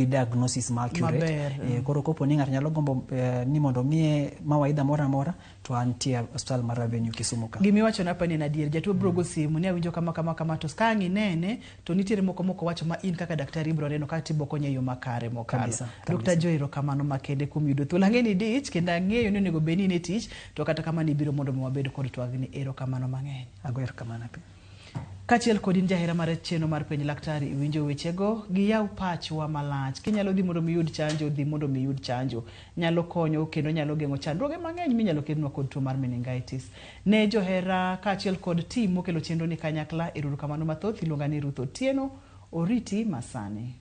diagnosis ma accurate.
Maber.
Koro kopo ni ng'ato nyalo gombo ni mondo omiye mawaidha moro amora, to antie e osiptal mar Avenue Kisumu ka.
Gima iwacho na ni en adier. Jatuo biro go simu ni awinjo kama kama kama, to ka ang' inene to nitiere moko moko wacho ma in kaka daktari ibiro neno ka tibo konye e yo makare mokalo.
Kabisa,
Dr.
kabisa.
Joe, erokamano makende kuom yudo thuolo. Ang'e ni idich kendo ang'eyo ni onego bed ni in e tich, to kata kamano ibiro mondo mi wabed kod twagni. Erokamano mang'eny.
Ago erokamano apiyo.
Kaachiel kod in jahera mar chenro mar Penj Laktari, iwinjo wechego, giyaw pachwa malach. Kinyalo dhi mondo mi iyud chanjo, dhi mondo mi iyud chanjo. Nyalo konyo kendo nyalo geng'o chandruoge mang'eny minyalo kelnwa kod tuo mar meningitis. Ne johera kaachiel kod tim mokelo chenro ni kanyakla, erokamano mathoth. Iluonga ni Ruth Otieno, oriti masani.